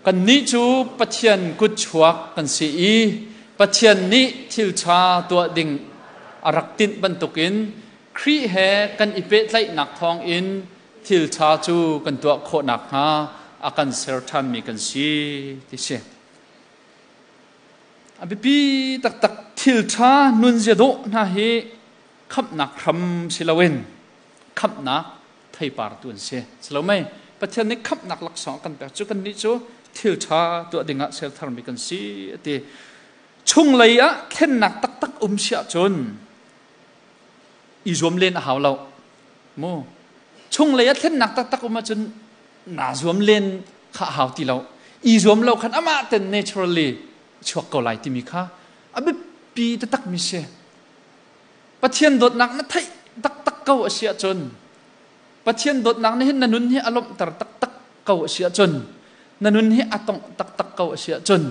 Kannih cu Pathian kutchuak kan si i Pathian nih thil ṭha tuah ding a rak tinh bantukin Khrih he kan i pehtlaihnak thawngin thil ṭha cu kan tuah khawh nakhnga a kan ser ṭhanmi kan si ti si. A biapi taktak thil ṭha nunzia dawh hna hi khamhnak hram si loin khamhnak theipar tu an si. Si lo mei? Pathian nih khamhnak laksawng a kan pek cu kannih cu thil ṭha tuah dingah ser tharmi kan si a ti. Chunglei ah thlennak taktak um si ahcun i zuam len a hau lo. Mu. Chunglei ah thlennak taktak um ahcun naa zuam len kha a hau ti lo. I zuam lo khan amah ten naturally chuak ko lai timi kha a biapi taktak mi si. Pathian dawtnak na theih taktak ko a si ahcun Pathian dawtnak nih hin na nun hi a lawmhter taktak ko a si ahcun na nun hi a tongh taktak ko a si ahcun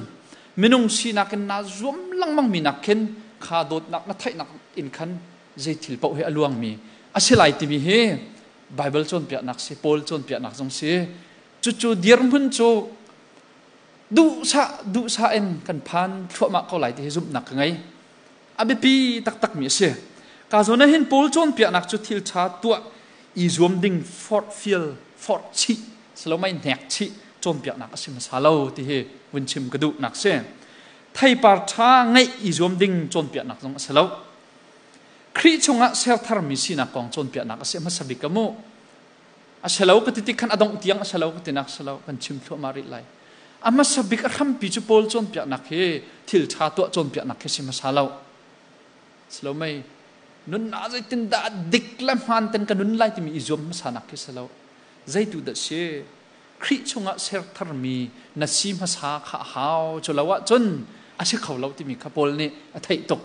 minung sinak in naa zuam lengmang mi nak khin kha dawtnak na theihnak in khan zei thil paoh hi a luangmi a si lai timi hi Bible cawnpiaknak si Paul cawnpiaknak zong si. Cucu dirhmun cu duhsah duhsah in kan phan thluahmah ko lai ti hi zumhnak ka ngei. A biapi taktakmi a si. Ka zawn ah hin Paul cawnpiaknak cu thil ṭha tuah i zuam ding forh fial forh chih silomai hnek chih cawnpiaknak a si hmasa lo ti hi vun chim ka duhnak si. Theipar ṭha ngeih i zuam ding cawnpiaknak zong a si lo. Khrih chungah ser tharmi sinak kong cawnpiaknak a si hmasa bik ka mu. A si lo ka ti tik khan a dongh tiang a si lo ka tinak si lo kan chim thluahmah rih lai. A hmasa bik a hrampi cu Paul cawnpiaknak hi thil ṭha tuah cawnpiaknak khi si hmasa lo. Si lo mei nunnak zeitindah dik le hmaan ten ka nun lai timi i zuam hmasanak khi si lo. Zeitu dah si? Khrih chungah ser tharmi na si hmasa kha a hau. Cu lo ahcun a si kho lo timi kha Paul nih a theih tuk.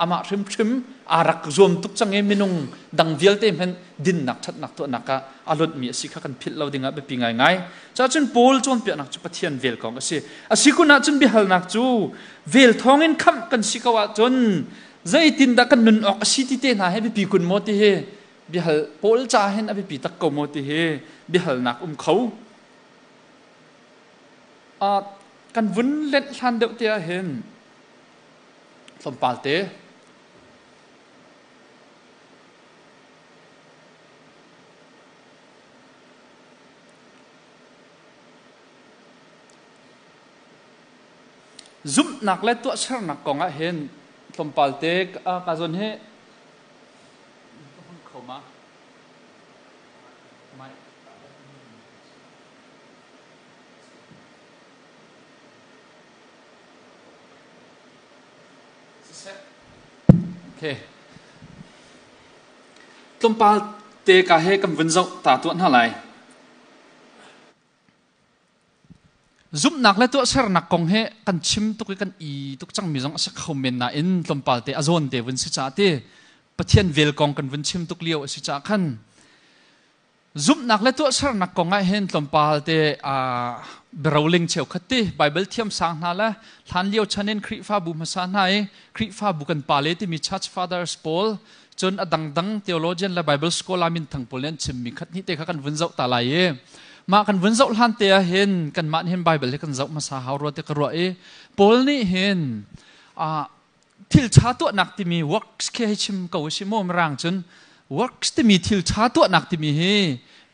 Amah hrimhrim aa rak zuam tuk cang i minung dang vialte hmanh dinnak ṭhatnak tuahnak ah a lonhmi a si kha kan philh lo dingah biapi ngaingai. Cacun Paul cawnpiaknak cu Pathian vel kong a si. A si kun ahcun biahalnak cu vel thawngin khamh kan si ko ahcun zeitindah kan nun awk a si ti te hna hi biapi kun maw ti hi biahal Paul ca hin a biapi tak ko maw ti hi biahalnak um kho. Kan vun lenh hlan deuh te ah hin tlawmpal te zumhnak le tuahsernak kong ah hin tlawmpal te ka zawn hi ka hmang kho ma? Okay. Tlawmpal te ka he kan vun zoh ta tuah hna lai. Zumhnak le tuahsernak kong he kan chim tuk i kan i tuk cangmi zong a si kho men nain tlawmpal te a zawn te vun si caah ti Pathian vel kong kan vun chim tuk lio a si caah khan Zumhnak le tuahsernak kong ah hin tlawmpal te biaroling cheukhat ti Bible thiamsang hna le hlanlio chan in Khrihfabu hmasa hna i Khrihfabu kan pale timi Church Fathers pawl cun a dangdang theologian le Bible scholar minthang pawl nih an chimmi khat hnih te kha kan vun zoh ta lai i mah kan vun zoh hlan te ah hin kanmah nih hin Bible hi kan zoh hmasa hau rua ti ka ruah i Paul nih hin thil ṭha tuahnak timi works khi hei chim ko si maw mirang cun works timi thil ṭha tuahnak timi hi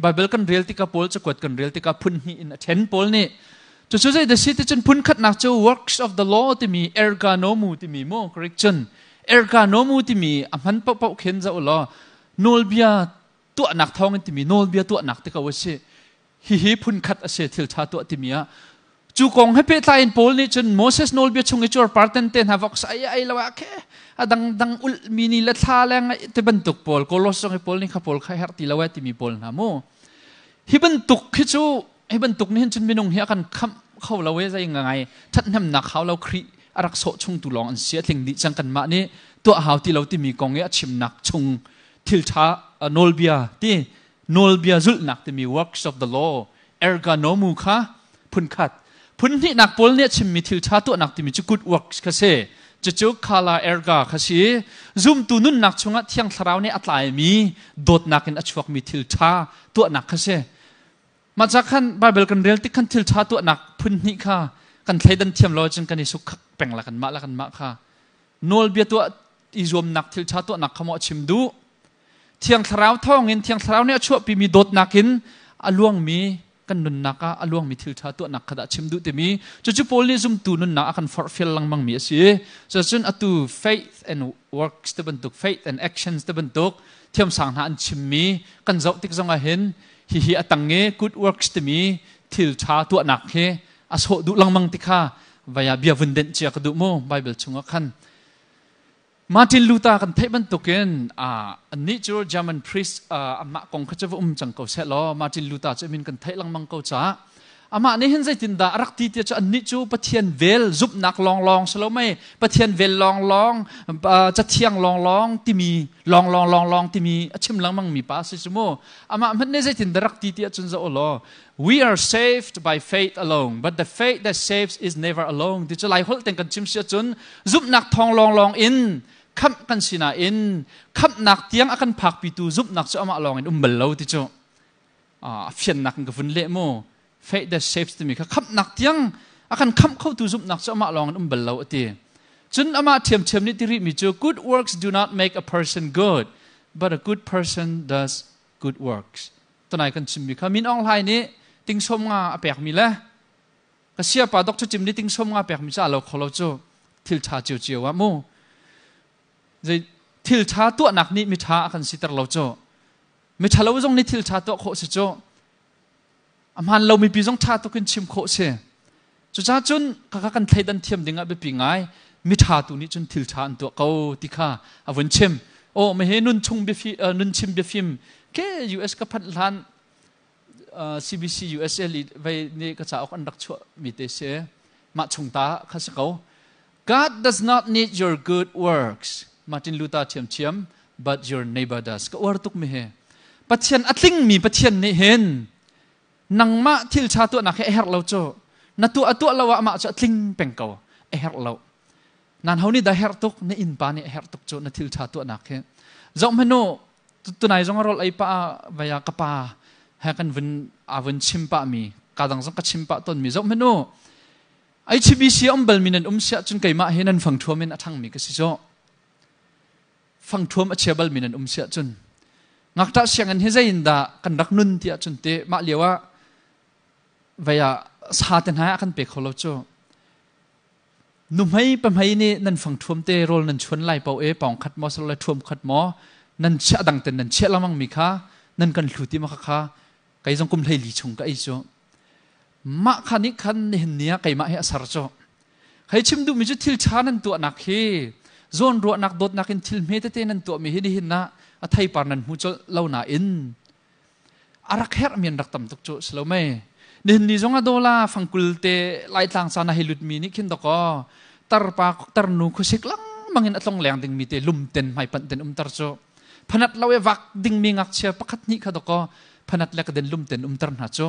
Bible kan rel tikah Paul cakuat kan rel tikah phun hnih in a ṭhen Paul nih cucu zei dah si ti cun phun khatnak cu works of the law timi erganomu timi mu Greek cun erganomu timi a hman paohpaoh khin zoh law nawlbia tuahnak thawngin timi nawlbia tuahnak ti ko a si hihi phun khat a si thil ṭha tuah timi ah. Cu kong he pehtlai in Paul nih cun Moses nawlbia chung i cuarpar ten te hna vok ai ai lo ah khe a dangdang ulh mi ni le thla le ngaih te bantuk pawl Kolos zong hi Paul nih kha pawl kha herh ti lo eh timi pawl hna mu. Hi bantuk hi cu hi bantuk nih hin cun minung hi a kan khamh kho lo e zei ngai thathnemnak hau lo Khrih a rak sawh chung tu lawng an si a tling dih cang kanmah nih tuah hau ti lo timi kong i a chimnak chung thil ṭha nawlbia ti nawlbia zulhnak timi works of the law ergonomu kha phunkhat phun hnihnak pawl nih a chimmi thil ṭha tuahnak timi cu good works kha si. Cucu kala erga kha si. Zumtu nunnak chungah Thiang Thlarau nih a tlaimi dawtnak in a chuakmi thil ṭha tuahnak kha si. Mah ca khan Bible kan rel tik khan thil ṭha tuahnak phun hnih kha kan thleidan thiam lo cun kan i suk peng la kanmah la kanmah kha nawlbia tuah i zuamnak thil ṭha tuahnak kha maw a chim duh? Thiang Thlarau thawngin Thiang Thlarau nih a chuahpimi dawtnak in a luangmi kan nunnak ah a luangmi thil ṭha tuahnak kha dah chim duh timi cucu Paul nih zumtu nunnak a kan forhfial lengmangmi a si. Cucun atu faith and works te bantuk, faith and actions te bantuk thiamsang hna an chimmi kan zoh tik zongah hin hihi a tang i good works timi thil ṭha tuahnak hi a sawh duh lengmang ti kha vaya bia vun denh cia ka duh mu Bible chungah khan. Martin Luther kan theih bantukin annih cu German priest, amah kong kha cu va um cang ko seh law Martin Luther cu min kan theih lengmang ko caah amah nih hin zeitindah a rak ti tiah cu annih cu Pathian vel zumhnak lawnglawng si lo mei, Pathian vel lawnglawng, cathiang lawnglawng timi lawnglawng lawnglawng timi a chim lengmang mi pa si cu mu. Amah hmanh nih zeitindah rak ti tiah cun zoh law, "We are saved by faith alone, but the faith that saves is never alone." Ti cu Lai holh ten kan chim si ahcun zumhnak thawng lawnglawng in khamh kan si nain khamhnak tiang a kan phakpitu zumhnak cu amah lawng in um bal lo ti cu a fiannak in ka vun leh mu. Faith that saves timi kha khamhnak tiang a kan khamh khotu zumhnak cu amah lawng in um bal lo a ti. Cun amah ṭhiamṭhiam nih ti rihmi cu, "Good works do not make a person good, but a good person does good works." Tunai kan chimmi kha Min Aung Hlaing nih ting 50 a pekmi le ka siapa Dr. Jim nih ting 50 pekmi cu a lo kho lo cu. Thil ṭha ciocio ah mu, zei thil ṭha tuahnak nih mi ṭha a kan siter lo cu. Mi ṭha lo zong nih thil ṭha tuah khawh si cu. A hmaan lo mipi zong ṭha tuk in chim khawh si. Cucaah cun kaka kan thleidan thiam ding ah biapi ngai. Mi ṭha tu nih cun thil ṭha an tuah ko ti kha a vun chim. Oh, me he nun chung biafi nun chim biafim ke US ka phanh hlan CBC USA li vei ni ka cauk an rak chuah mi te si mah chung ta kha si ko. "God does not need your good works," Martin Luther thiam thiam, "but your neighbor does." Ka uar tuk mi he. Pathian a tling mi Pathian nih hin nangmah thil ṭha tuahnak hi a herh lo cu. Na tuah a tuah lo ah amah cu a tling peng ko, a herh lo. Nan ho nih dah herh tuk? Na innpa nih a herh tuk cu na thil ṭha tuahnak hi. Zoh hmanu tunai zong a rol ei pa vaya ka pa he kan vun a vun chim pah mi ka dang zong ka chim pah ton mi. Zoh hmanu HBC um bal mi nan um siah cun keimah hi nan fang thuam in a thang mi ka si cu. Fangthuam a chia balmi nan um siah cun ngakṭah sianginn hi zei in dah kan rak nun tiah cun te mah lio ah vei ah sa te hna ah kan pe kho lo cu. Nuhmei pahmei nih nan fangthuam te rawl nan chuan lai pau e pawng khat maw sal le thuam khat maw nan chiah dang ten nan chiah lamang mi kha nan kan hlu ti ma kha kha kei zong kum 14 chung ka ei cu. Mah kha nih khan nihin ni ah keimah hi a ser cu. Hei chim duhmi cu thil ṭha nan tuahnak hi zawn ruahnak dawtnak in thil hme tete nan tuahmi hi nihin ah a theipar nan hmu colh lo nain a rak herhmi an rak tam tuk cu si lo mei? Nihin ni zong a dawla fangkul te Laitlang caan ah hei lutmi nih khin dakaw tarpa tarnu khuasik lengmang in a tlong leng dingmi te lumten hmaipanh ten umter cu. Phanat lo e vak dingmi ngakchia pakhat hnih kha dakaw phanat le ka den lumten umter hna cu.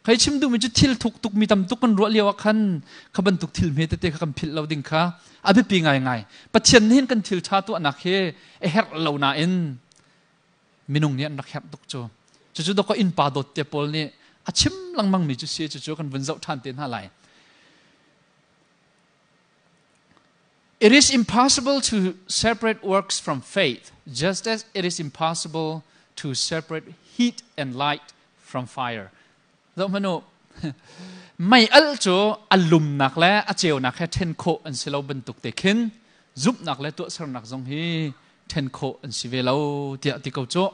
Kai chim duhmi cu thil thuk tuk mi tam tuk kan ruah lio ah khan kha bantuk thil hme tete kha kan philh lo ding kha a biapi ngaingai. Pathian nih hin kan thil ṭha tuahnak hi a herh lo nain minung nih an rak herh tuk cu. Cucu dawkaw innpa dawt te pawl nih a chim lengmang mi cu si. Cucu kan vun zoh ṭhan te hna lai. It is impossible to separate works from faith, just as it is impossible to separate heat and light from fire. Zoh hmanh u. Mei al cu a lumnak le a ceunak he ṭhen khawh an si lo bantuk te khin zumhnak le tuahsernak zong hi ṭhen khawh an si ve lo tiah ti ko cu.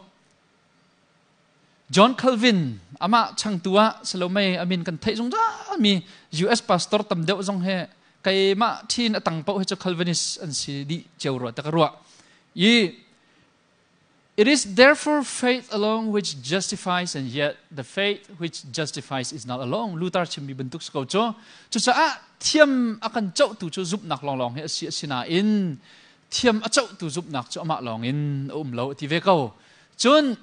John Calvin amah changtu ah Salome amin kan theih zungzal mi US pastor tam deuh zong he keimah thin a tang paoh hi cu Calvinist an si dih cio rua ta ka ruah. I It is therefore faith alone which justifies, and yet the faith which justifies is not alone. Luther chimmi bantuk si ko cu. Cucaah thiam a kan cohtu cu zumhnak lawnglawng hi a si asinain thiam a cohtu zumhnak cu amah lawng in a um lo a ti ve ko. Cun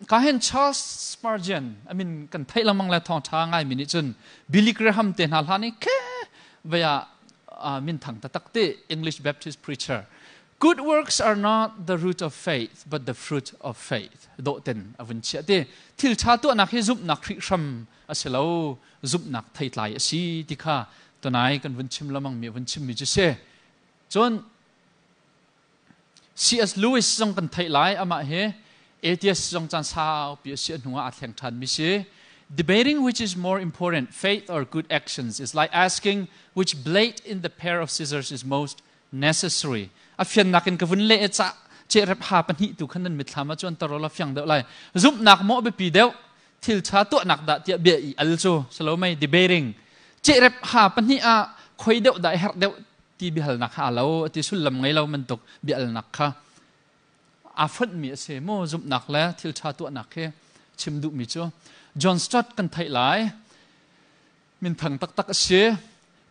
ka hen Charles Spurgeon I mean kan theih lengmang le thawngṭha ngaimi nih cun Billy Graham te hna hlan i khe vaya min thang taktak te English Baptist preacher. Good works are not the root of faith, but the fruit of faith. Dawhten a vun chiah ti. Thil ṭha tuahnak hi zumhnak hrihhram a si lo, zumhnak theitlai a si ti kha tunai kan vun chim lamang mi vun chimmi cu si. Cun C.S. Lewis zong kan theih lai amah hi atheist zong caan saupi a si a hnu ah aa thleng ṭhan mi si. Debating which is more important, faith or good actions, is like asking which blade in the pair of scissors is most necessary. A fiannak in ka vun leh ca cehrep ha pahnih tu khan nan mitthlam ah chuan taro la fiang deuh lai. Zumhnak maw biapi deuh thil ṭha tuahnak dah tiah bia i al cu salo mei debating cehrep ha pahnih ah khoi deuh dah herh deuh ti biahalnak kha a lo ti sullam ngei lo bantuk biahalnak kha aa fonhmi a si mu zumhnak le thil ṭha tuahnak hi chim duhmi cu John Stott kan theih lai minthang taktak a si.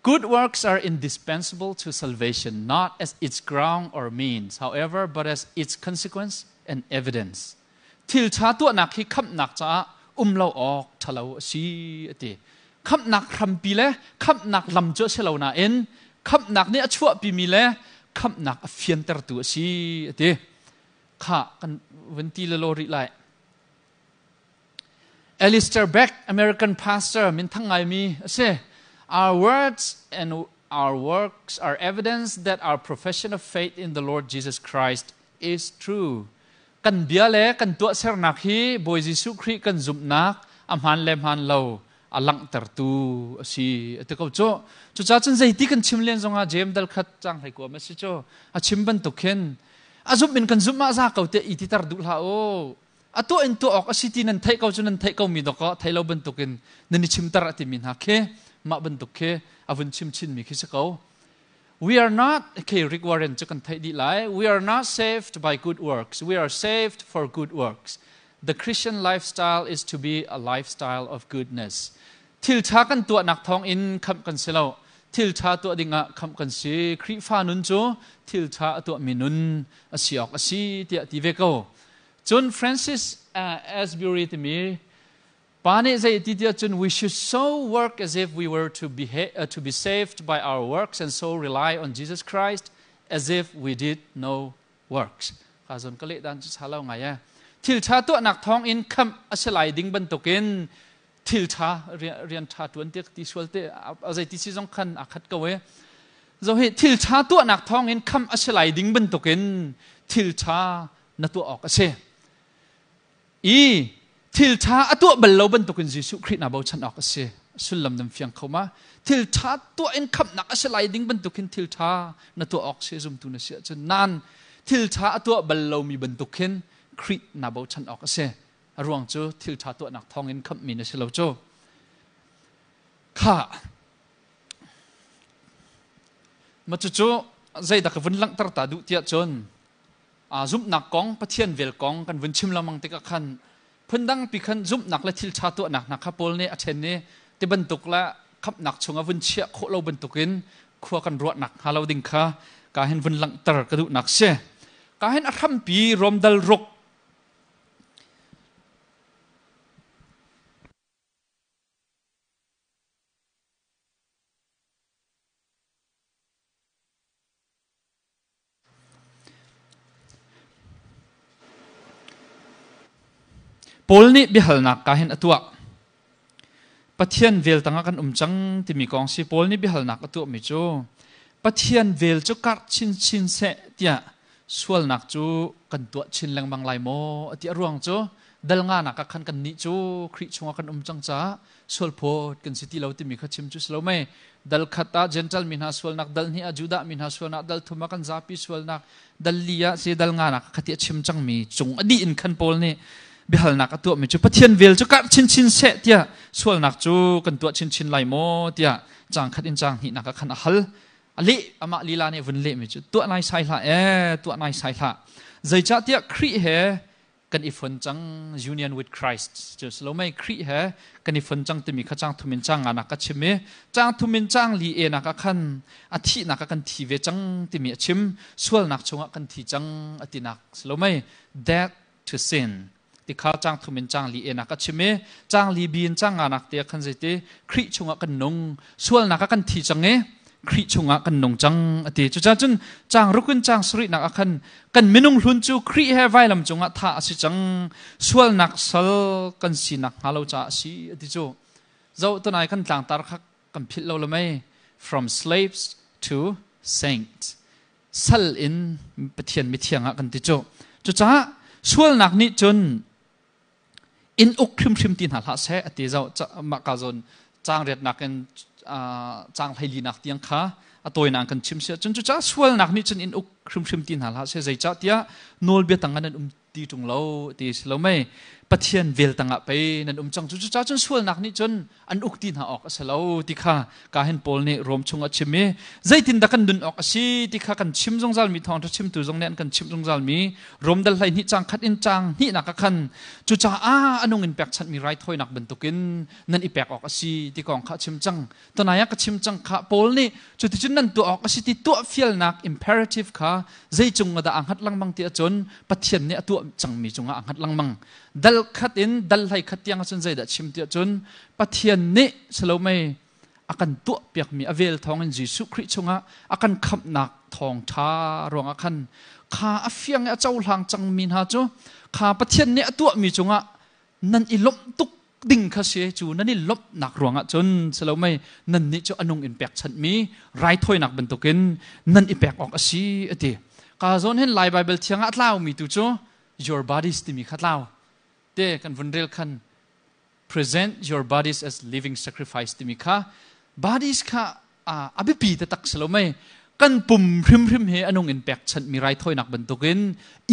Good works are indispensable to salvation, not as its ground or means, however, but as its consequence and evidence. Thil ṭha tuahnak hi khamhnak caah um lo awk ṭhalo a si a ti. Khamhnak hrampi le khamhnak lam cu a si lo nain khamhnak nih a chuahpimi le khamhnak a fiantertu a si a ti. Khah kan vun ti le law rih lai. Alistair Beck, American pastor minthang ngaimi a si. Our words and our works are evidence that our profession of faith in the Lord Jesus Christ is true. Kan bia le kan tuahsernak hi Bawi Jesuh Khrih kan zumhnak a hmaan le hmaan lo a langhtertu a si a ti ko cu. Cucaah cun zeiti kan chim len zongah James dal khat cang hlei kuam a si cu a chim bantuk khin a zumh in kan zumh ah za ko te i titer duh hlah u. A tuah in tuah awk a si ti nan theih ko cu nan theih ko mi dawkaw thei lo bantukin nan i chimter a timi hna khi mah bantuk khi a vun chim chinmi khi si ko. We are not, okay, Rick Warren cu kan theih dih lai. We are not saved by good works. We are saved for good works. The Christian lifestyle is to be a lifestyle of goodness. Thil ṭha kan tuahnak thawng in khamh kan si lo. Thil ṭha tuah dingah khamh kan si. Khrihfa nun cu thil ṭha a tuahmi nun a si awk a si tiah ti ve ko. Cun Francis Asbury timi Pa nih zei ti tiah cun we should so work as if we were to be saved by our works and so rely on Jesus Christ as if we did no works. Ka zon ka leh dan cu sa lo ngai e. Thil ṭha tuahnak thawng in khamh a si lai ding bantukin thil ṭha rian ṭha ṭuan te ti sual te a zei ti si zong khan a khat ko e. Zo hi thil ṭha tuahnak thawng in khamh a si lai ding bantukin thil ṭha na tuah awk a si. I thil ṭha a tuah bal lo bantukin Jesuh Khrih naa bochan awk a si. Sullam nan fiang kho ma? Thil ṭha tuah in khamhnak a si lai ding bantukin thil ṭha na tuah awk si zumtu na si ahcun nan thil ṭha a tuah bal lomi bantuk khin Khrih naa bochan awk a si. A ruang cu thil ṭha tuahnak thawngin khamhmi na si lo cu. Kha ma cucu zeidah ka vun langhter ta duh tiah cun Zumhnak kong, Pathian vel kong kan vun chim lengmang tikah khan phundang pi khan zumhnak le thil ṭha tuahnak hna kha Paul nih a ṭhen i ti bantuk le khamhnak chungah vun chiah khawh lo bantukin khua kan ruahnak hnga lo ding kha ka hin vun langhter ka duhnak si. Ka hin a hrampi Rom dal ruk Paul nih biahalnak ka hin a tuah. Pathian vel tangah kan um cang timi kong si. Paul nih biahalnak a tuahmi cu Pathian vel cu karh chinchin seh tiah sualnak cu kan tuah chin lengmang lai maw? A ti. A ruang cu dal nganak ah khan kannih cu Khrih chungah kan um cang caah sualphawt kan si ti lo timi kha chim cu si lo mei. Dal khat ah Gentile mi hna sualnak, dal hnih ah Judah mi hna sualnak, dal thum ah kan zapi sualnak, dal li ah si dal nga nak khati a chim cangmi cung a dih in khan Paul nih biahalnak a tuahmi cu Pathian vel cu karh chinchin seh tiah Sualnak cu kan tuah chinchin lai maw tiah caang khat in caang hnihnak ah khan a hal. A leh amah lila nih vun lehmi cu tuah nai sai hlah ee, tuah nai sai hlah. Zeicahtiah Khrih he kan i fon cang, union with Christ cu si lo mei? Khrih he kan i fon cang timi kha caang thum in caang nga nak ka chim i caang thum in caang li e nak ah khan a thihnak ah kan thi ve cang timi a chim. Sualnak chungah kan thi cang a tinak si lo mei? Death to sin ti kha caang thum in caang li e nak a chim i caang li bi in caang nga nak te ah khan zeiti? Khrih chungah kan nung, sualnak ah kan thi cang i Khrih chungah kan nung cang a ti. Cucaah cun caang ruk in caang sarihnak ah khan kan minung hlun cu Khrih he vailam cungah thah a si cang. Sualnak sal kan sinak hnga lo caah a si a ti cu. Zoh tunai kan tlangtar kha kan philh lo le mei? From slaves to saints. Sal in Pathian mithiang ah kan ti cu. Cucaah sualnak nih cun in uk hrimhrim ti hna hlah seh a ti. Zoh, mah ka zawn caang riatnak in caang 14nak tiang kha a tawinak kan chim si ahcun, cucaah sualnak nih cun in uk hrimhrim ti hna hlah seh, zeicah tiah nawlbia tang ah nan um ti ṭung lo ti si lo mei? Pathian vel tangah pei nan um cang cu. Cucaah cun sualnak nih cun an uk ti hna awk a si lo ti kha ka hin Paul nih Rom chung a chim i zeitindah kan nun awk a si ti kha kan chim zungzal mi, thawngṭha chimtu zong nih an kan chimh zungzal mi Rom dal 12 caang khat in caang hnihnak ah khan, cucaah a nung in pekchanhmi raithawinak bantukin nan i pek awk a si ti kong kha a chim cang. Tunai ah ka chim cang kha. Paul nih cuticun nan tuah awk a si ti tuah fialnak imperative kha zei cung dah aa hngat lengmang ti ahcun, Pathian nih a tuah cangmi cungah aa hngat lengmang. Dal khat in dal 11 tiang ahcun zeidah chim ti ahcun, Pathian nih salomei a kan tuah piakmi a vel thawngin, Jesuh Khrih chungah a kan khamhnak thawngṭha ruangah khan, kha a fiang i a cohlang cangmi hna cu kha Pathian nih a tuahmi cungah nan i lawmh tuk ding kha si. Cu nan i lawmhnak ruangah cun salomei nan nih cu a nung in pekchanhmi raithawinak bantukin nan i pek awk a si a ti. Ka zawn hin Lai Baibal thiang ah a tlaumi tu cu your bodies timi kha tlau te. Kan vun rel khan present your bodies as living sacrifice timi kha, bodies kha a biapi taktak si lo mei? Kan pum hrimhrim he a nung in pekchanhmi raithawinak bantukin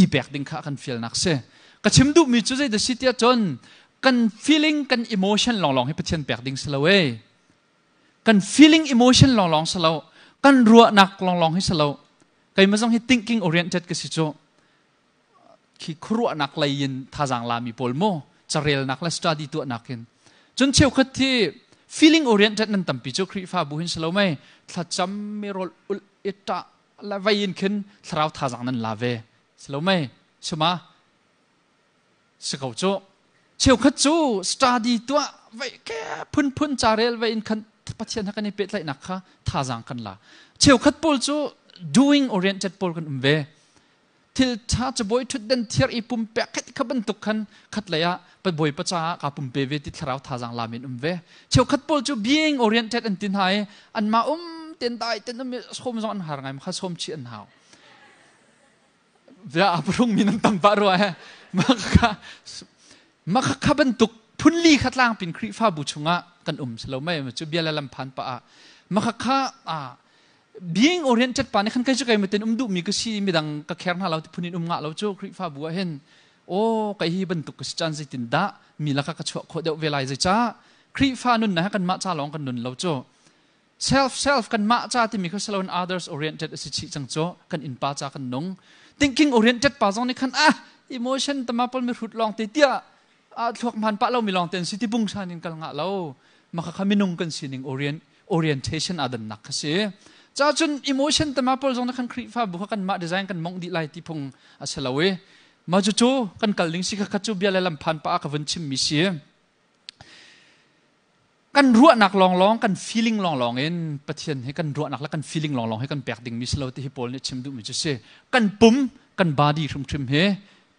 i pek ding kha kan fialnak si. Ka chim duhmi cu zei da si tiah cun, kan feeling, kan emotion lawnglawng hi Pathian pek ding si lo e. Kan feeling, emotion lawnglawng si lo, kan ruahnak lawnglawng hi si lo. Keimah zong hi thinking oriented ka si cu. Khi khuaruahnak lei in thazaang lami pawl maw, carelnak le study tuahnak in. Cun cheukhat hi feeling oriented nan tampi cu Khrihfabu hin si lo mei? Thlacam mi rawl ulh i ṭah le vei in khin thlarau thazaang nan la ve si lo mei? Suma si ko cu. Cheukhat cu study tuah vei ke phunphun carel vei in khan Pathian ha kan i pehtlaihnak kha thazaang kan la. Cheukhat pawl cu doing oriented pawl kan um ve. Thil ṭha cabawi ṭhutden thiar i pumpek khat kha bantuk khan khat lei ah bawi pa caah kaa pumpe ve ti thlarau thazaang lam in um ve. Cheukhat pawl cu being oriented an ti hna i anmah um ten dai ten um sawm zong an har ngai. Kha sawm chih an hau bia a prung mi nan tam pah rua he. Mah kha bantuk phunli kha tlangpin Khrihfabu chungah kan um si lo mei? Cu bia le lam phan pa ah mah kha being oriented pa nih khan, kei cu kei matin um duhmi ka si, midang ka kher hna lo ti phun in um ngah lo cu. Khrihfabu ah hin, aw, kei hi bantuk ka si caan zeitin dah mi laka ka chuah khawh deuh ve lai? Zeicah Khrihfa nun na kan mah ca lawng kan nun lo cu. Self, self, kan mah ca timi kha siloin others oriented a si chih cang cu. Kan innpa ca kan nung. Thinking oriented pa zong nih khan, ah, emotion tama pawl mi hrut lawng te tiah thluak hman pah lo mi lawng ten si ti bung shan in kal ngah lo. Maka kha minung kan sining orientation adannak kha si. Cha cun emotion tama pawl zong na khan Khrihfabu kha kan mah design kan mong dih lai ti phung a si lo i ma cu cu kan kal ding si. Kha kha cu bia le lam phan pa ka vun chim mi si. Kan ruahnak lawnglawng, kan feeling lawnglawng in Pathian hi, kan ruahnak le kan feeling lawnglawng hi kan pek ding mi si lo ti hi Paul nih chim duhmi cu si. Kan pum, kan body hrimhrim hi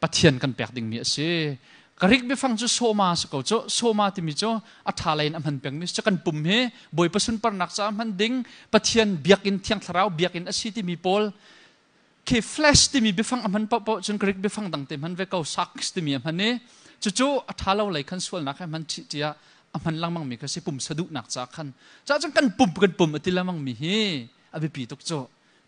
Pathian kan pek ding mi a si. Greek biafang cu soma si ko cu. Soma timi cu a ṭha lei in a hman pengmi cu kan pum hi Bawipa sunparnak caah hman ding, Pathian biakinn, Thiang Thlarau biakinn a si timi pawl khi. Flesh timi biafang a hman paohpaoh cun Greek biafang dang te hman ve ko, sarx timi a hman i cucu a ṭha lo lei khan, sualnak he hman chih tiah a hman lengmang mi kha si, pumsa duhnak ca khan. Ca cun kan pum, kan pum a ti lengmang mi hi a biapi tuk cu.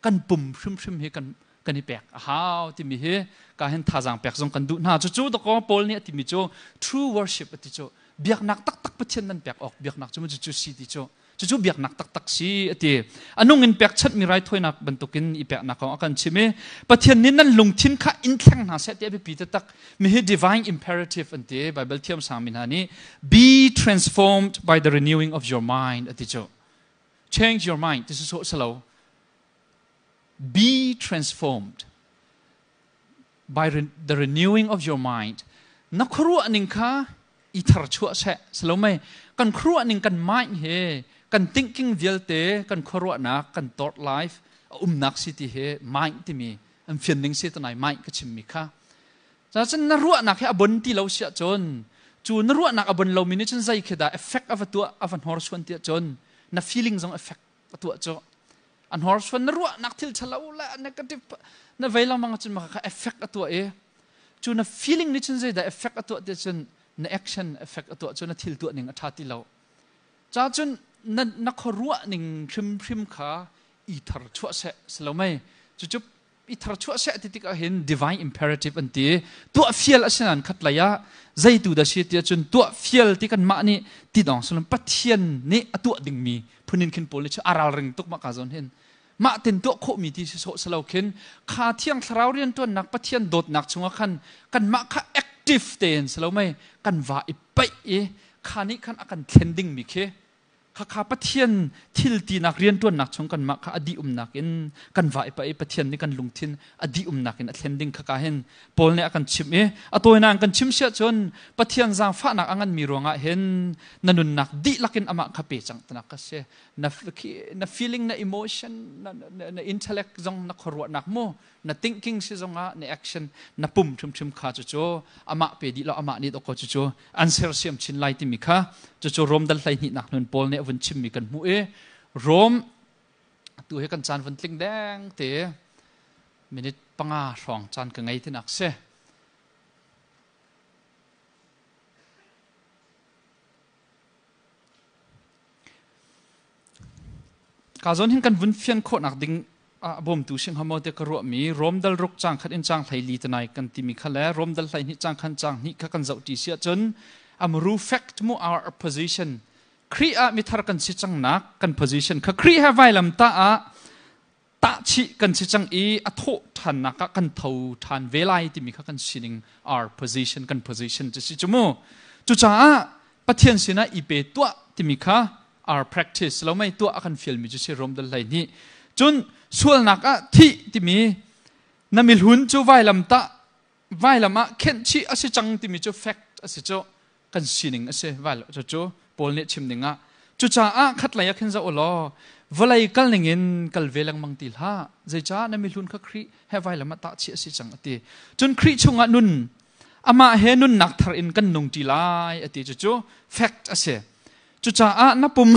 Kan pum hrimhrim hi kan Kan i pek a hau timi hi ka hin thazaang pek zong kan duh hna. Cucu dakaw Paul nih a timi cu true worship a ti cu. Biaknak taktak Pathian nan pek awk biaknak cu cucu si ti cu. Cucu biaknak taktak si a ti. A nung in pekchanh mi raithawinak bantukin i peknak kong a kan chim i Pathian nih nan lungthin kha in thleng hna seh ti a biapi taktak. Mi hi divine imperative an ti. Bible thiam sang mi hna nih be transformed by the renewing of your mind a ti cu. Change your mind ti sawh salo. Be transformed by the renewing of your mind. Na khuaruah ning kha i tharchuah seh. Salomei kan khuaruah ning kan mind he kan thinking vialte kan khuaruahnak kan thought life a umnak si ti he mind timi an fian ning si tanai mind ka chimmi kha. Cun na ruahnak he a bon ti lo siah cun cu na ruahnak a bon lomi nih cun zei khi dah effect a va tuah a va hnorsuan tiah cun na feeling zong effect a tuah cu a hnorsuan. Na ruahnak thil ṭhalo le negative na vei lengmang cun maka kha effect a tuah i cu na feeling nih cun zeidah effect a tuah ti cun na action effect a tuah cu na thil tuah ning a ṭha ti lo. Ca cun na na khuaruah ning hrimhrim kha i thar chuah seh salomei. Cucu i thar chuah seh ti tikah hin divine imperative an ti. Tuah fial a si nain khat lei ah zeitu dah si tiah cun tuah fial ti kan mah nih ti dong sullam Pathian nih a tuah dingmi phunin khin Paul nih cu a ralring tuk mah ka zawn hin mah ten tuah khawhmi ti si sawh salo khin kha Thiang Thlarau riantuannak Pathian dawtnak chungah khan kanmah kha active tein salo mei kan va i paih i kha nih khan a kan thlen dingmi khi khakha Pathian thil tinak riantuannak chung kanmah kha a dih umnak in kan va i pa i Pathian nih kan lungthin a dih umnak in a thlen ding khaka hin Paul nih a kan chimh i a tawinak in kan chim siah cun Pathian zaangfahnak a nganmi ruangah hin na nunnak dihlak in amah kha pe cang tanak ka si. Na feeling, na emotion, na intellect zong, na khuaruahnak mu, na thinking si zongah, na action, na pum hrimhrim kha cucu amah pe dih lo, amah nih dawkaw cucu an sersiam chin lai timi kha cucu Rom dal 12 nak hnun Paul nih a vun chimmi kan hmuh i Rom tu hi kan caan vun tling deng te minute 5 hrawng caan ka ngei tinak si. Ka zawn hin kan vun fian khawhnak ding a bawmtu sing hamo te ka ruahmi Rom dal ruk cang khat in cang 14 tanai kan timi kha le Rom dal 12 cang khan cang hnih kha kan zoh ti si ahcun amru fact mu our position Khrih ah mithar kan si cang nak kan position kha Khrih he vailam ta ah tahchih kan si cang i a thawh ṭhannak ah kan tho ṭhan ve lai timi kha kan sining our position kan position cu si cu mu. Cucaah Pathian sinah i pe tuah timi kha our practice lo mei tuah a kan fialmi cu si Rom dal 12. Cun sualnak ah thih timi na mihlun cu vailam tah vailam ah khenh chih a si cang timi cu fact a si cu kan sining a si vai cu cu Paul nih chim ding ah. Cucaah khatlei ah khin zoh law vawlei kal ning in kal ve lengmang ti hlah, zeicah na mihlun kha Khrih he vailam ah tah chih a si cang a ti. Cun Khrih chungah nun amah he nunnak thar in kan nung ṭi lai a ti. Cucu fact a si. Cucaah na pum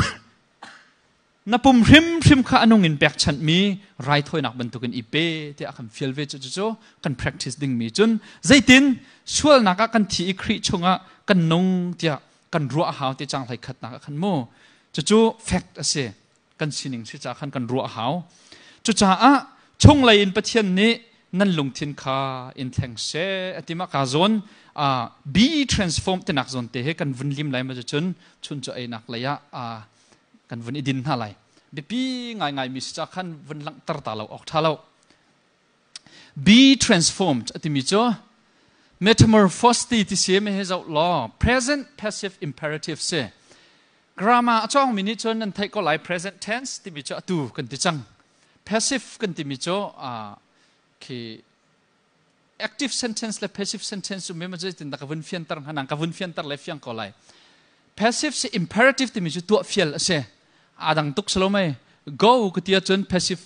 na pum hrimhrim kha a nung in pekchanhmi raithawinak bantukin i pe tiah a kan fial ve. Cu cu kan practice dingmi. Cun zeitin sualnak ah kan thi i Khrih chungah kan nung tiah kan ruah a hau ti cang hlei khatnak ah khan mu. Cucu fact a si, kan sining si ca khan kan ruah a hau. Cucaah chunglei in Pathian nih nan lungthin kha in thleng seh a ti. Mah ka zawn be transform tinak zawn te he kan vun lim lai ma cun chun cu einak lei ah kan vun i din hna lai. Biapi ngaingai mi si ca khan vun langhter ta lo awk tha lo. Be transformed a timi cu metamorphosis ti si me he zoh law present passive imperative si. Grammar a cawng mi nih cun nan theih ko lai. Present tense timi cu atu kan ti cang, passive kan timi cu khi active sentence le passive sentence cu me tin da ka vun fianter hnga ka vun fianter le fiang ko lai. Passive si imperative timi cu tuah fial a si, adang tuk salo mei. Go ka tia cun passive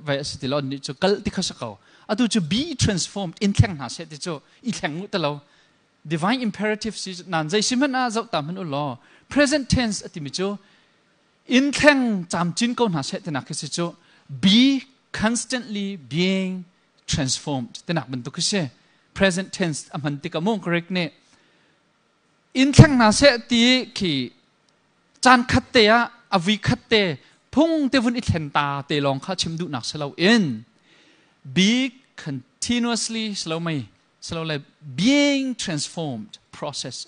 vai a si ti lo ni cu kal ti kha sa ko. Atu cu be transformed in thleng hna se ti cu i thleng mu te lo. Divine imperative si nan zei si hmanh ah zoh ta hmanh u law present tense a timi cu in thleng camcin ko hna seh tinak khi si cu be constantly being transformed tinak bantuk khi si. Present tense a hman tikah mu correct nih in thleng hna seh ti khi caan khat te ah a vui khat te phung te vun i thlen ta te lawng kha chim duhnak si lo in. Be continuously slowly slowly being transformed process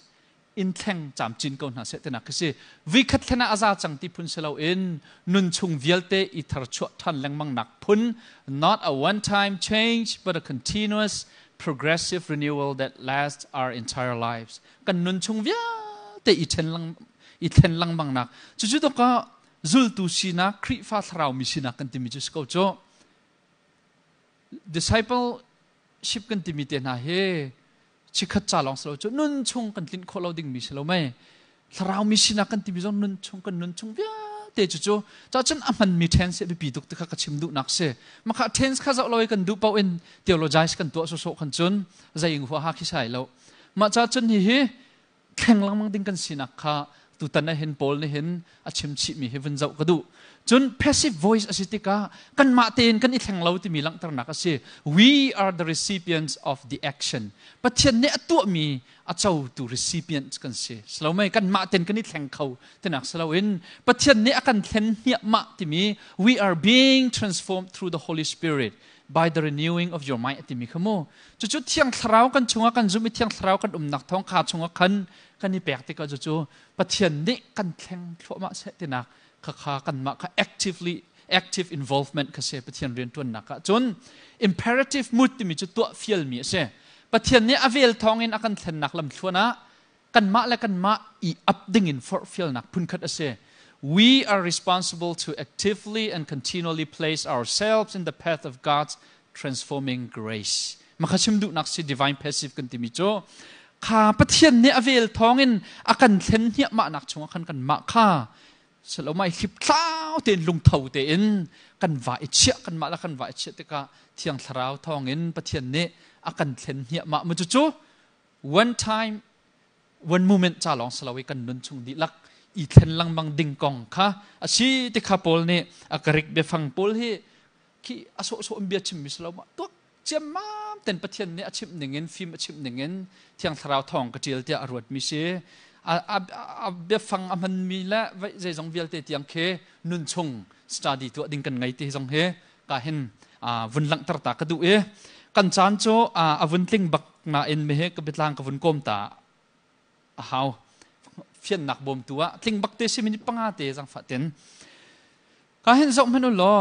in thleng camcin ko hna seh tinak khi si. Vikhat thlen ah a za cang ti phun si loin nun chung vialte i tharchuah than lengmang nak phun, not a one time change but a continuous progressive renewal that lasts our entire lives. Kan nun chung vialte i then lang i thlen lengmang nak cucu to ka zultu sinak, Khrihfa thlarau mi sinak kan timi cu si ko cu. Discipleship kan timi te hna hi chikhat ca lawng si lo cu, nun chung kan tlinh khawh lo dingmi si lo mei. Thlarau mi sinak kan timi zong nun chung, kan nun chung vialte cu cu ca cun a hmanmi tense biapi tuk ti kha ka chim duhnak si. Makha tense kha zoh lo i kan duh paoh in theologize kan tuah sawsawh khan cun zei ing huaha khi sai lo. Mah ca cun hi hi thleng lengmang ding kan sinak kha tutan ah hin Paul nih hin a chim chihmi hi vun zoh ka duh. Cun passive voice a si tikah kanmah tein kan i thleng lo timi langhternak a si. We are the recipients of the action. Pathian nih a tuahmi a cotu recipients kan si. Salomei kanmah tein kan i thleng kho tinak siloin Pathian nih a kan thlen hniahmah timi, we are being transformed through the Holy Spirit by the renewing of your mind timi kha mu. Cucu Thiang Thlarau kan chungah kan zum i Thiang Thlarau kan umnak thawng kha chungah khan kan i pek tikah cucu Pathian nih kan thleng thluahmah seh tinak kha kha kanmah kha actively active involvement kha se Pathian riantuannak ah. Cun imperative mood timi cu tuah fialmi a si. Pathian nih a vel thawngin a kan thlennak lam thluan ah kanmah le kanmah i up dingin forhfialnak phunkhat a si. We are responsible to actively and continually place ourselves in the path of God's transforming grace. Makha chim duhnak si divine passive kan timi cu kha Pathian nih a vel thawngin a kan thlen hniahmah nak chungah khan kan mah kha salomai hlip thlau tein, lungtho tein kan va i chiah, kan mah la kan va i chiah tikah Thiang Thlarau thawngin Pathian nih a kan thlen hniahmah mu. Cucu one time, one moment ca lawng si lo i kan nun chung dihlak i thlen lengmang ding kong kha a si ti kha Paul nih a Greek biafang pawl hi khi a sawhsawh in bia chimmi si lo ma, tuak ciammam ten Pathian nih a chimh ning in, fim a chimh ning in Thiang Thlarau thawng ka ṭial tiah a ruatmi si. A biafang a hmanmi le zeizong vialte tiang khi nun chung study tuah ding kan ngei ti zong hi ka hin vun langhter ta ka duh i kan caan cu a vun tling bak nain mi hi ka biatlang ka vun kawm ta a hau. Fiannak bawmtu ah tling bak te si, minute 5 te zangfah ten ka hin zoh hmanh u law.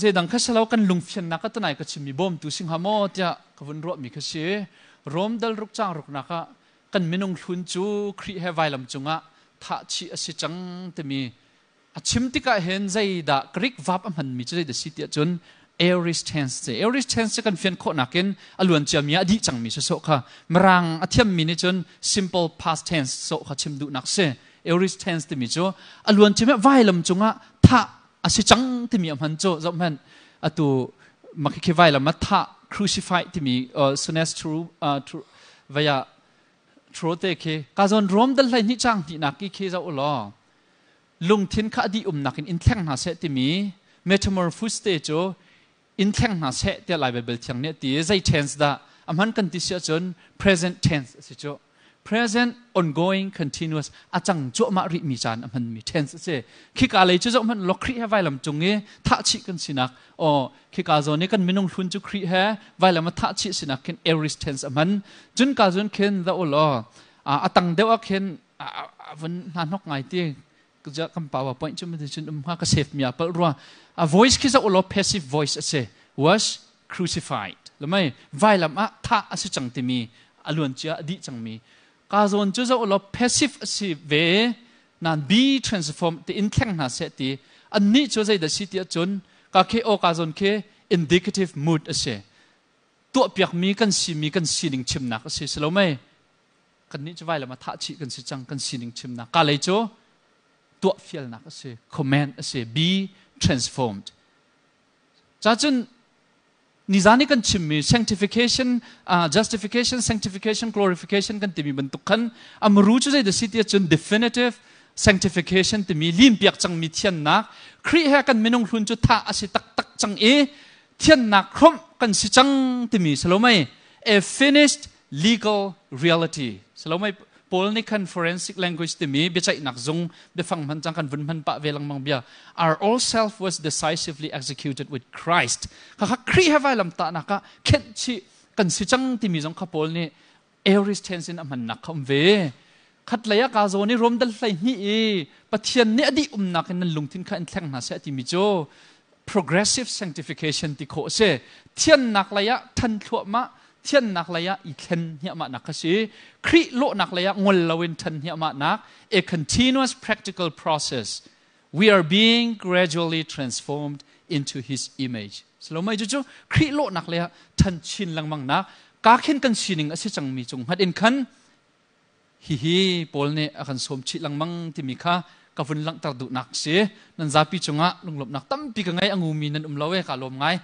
Zeidang kha salo, kan lungfiannak ka tanai ka chimmi bawmtu sing ha maw tiah ka vun ruahmi kha si. Rom dal ruk cang ruknak ah kan minung hlun cu Khrih he vailam cungah thah chih a si cang timi a chim tikah hin zeidah Greek verb a hmanmi cu zeidah si tiah cun aorist tense ce. Aorist tense cu kan fian khawh nakin a luan ciami, a dih cangmi sawsawh kha. Mirang a thiammi nih cun simple past tense sawh kha chim duhnak si. Aorist tense timi cu a luan ciami vailam cungah thah a si cang timi a hman cu. Zoh hmanh, atu makhi vailam a thah, crucify timi sinestru vaya trote khi ka zawn Rom dal 12 cang hnihnak ki khi zoh law, lungthin kha a dih umnak in in thleng hna seh timi metamorphosis te cu, in thleng hna seh tiah Lai Baibal Thiang nih a ti. Zei tense dah a hman kan ti si ahcun present tense a si cu. Present ongoing continuous, a cang cuahmah rih mi caan a hman mi tense a si. Khika lei cu zoh hmanh law, Khrih he vailam cung i thah chih kan sinak o khika zawn i kan minung hlun cu Khrih he vailam a thah chih sinak khin aorist tense a hman. Cun ka zun khin da u law, a tang deuh ah khin a vun hna hnok ngai ti kan PowerPoint cu cun um hnga, ka save mi a palh rua. A voice khi zoh law, passive voice a si, was crucified lamai, vailam ah thah a si cang timi, a luan cia a dih cangmi. Ka zawn cu zoh law, passive a si ve nan, be transform ti, in thleng hna seh ti. Annih cu zeidah si ti ahcun ka khe o ka zawn khi indicative mood a si, tuahpiakmi kan simi, kan sining chimnak a si. Si lo mei, kannih cu vailam ah thah chih kan si cang, kan sining chimnak. Ka lei cu tuah fialnak a si, command a si, be transformed. Ca cun nizan i kan chimmi sanctification, justification, sanctification, glorification kan timi bantuk khan amru cu zeidah si ti cun definitive sanctification timi, limpiak cangmi thiannak. Khrih he kan minung hlun cu thah a si taktak cang i thiannak hrawmh kan si cang timi salomai, a finished legal reality salomai. Paul nih khan forensic language timi biaceihnak zung biafang hman cang kan vun hman pah ve lengmang bia. Our old self was decisively executed with Christ. Khakha Khrih he vailam tahnak ah khenh chih kan si cang timi zong kha Paul nih aorist tense in a hmannak kha um ve. Khatlei ah ka zawn i Rom dal 12 i Pathian nih a dih umnak in nan lungthin kha in thleng hna seh timi cu progressive sanctification ti khawh a si. Thiannak lei ah than thluahmah, thiannak lei ah i thlen hniahmahnak kha si. Khrih lawhnak lei ah ngol loin than hniahmahnak, a continuous practical process. We are being gradually transformed into his image. Salomai cu cu Khrih lawhnak lei ah than chin lengmang nak ka khin kan sining a si cangmi cung hngat in khan hihi Paul nih a kan sawm chih lengmang timi kha ka vun langhter duhnak si. Nan zapi cungah lunglawmhnak tampi ka ngei. A ngumi nan um lo e, ka lawm ngai.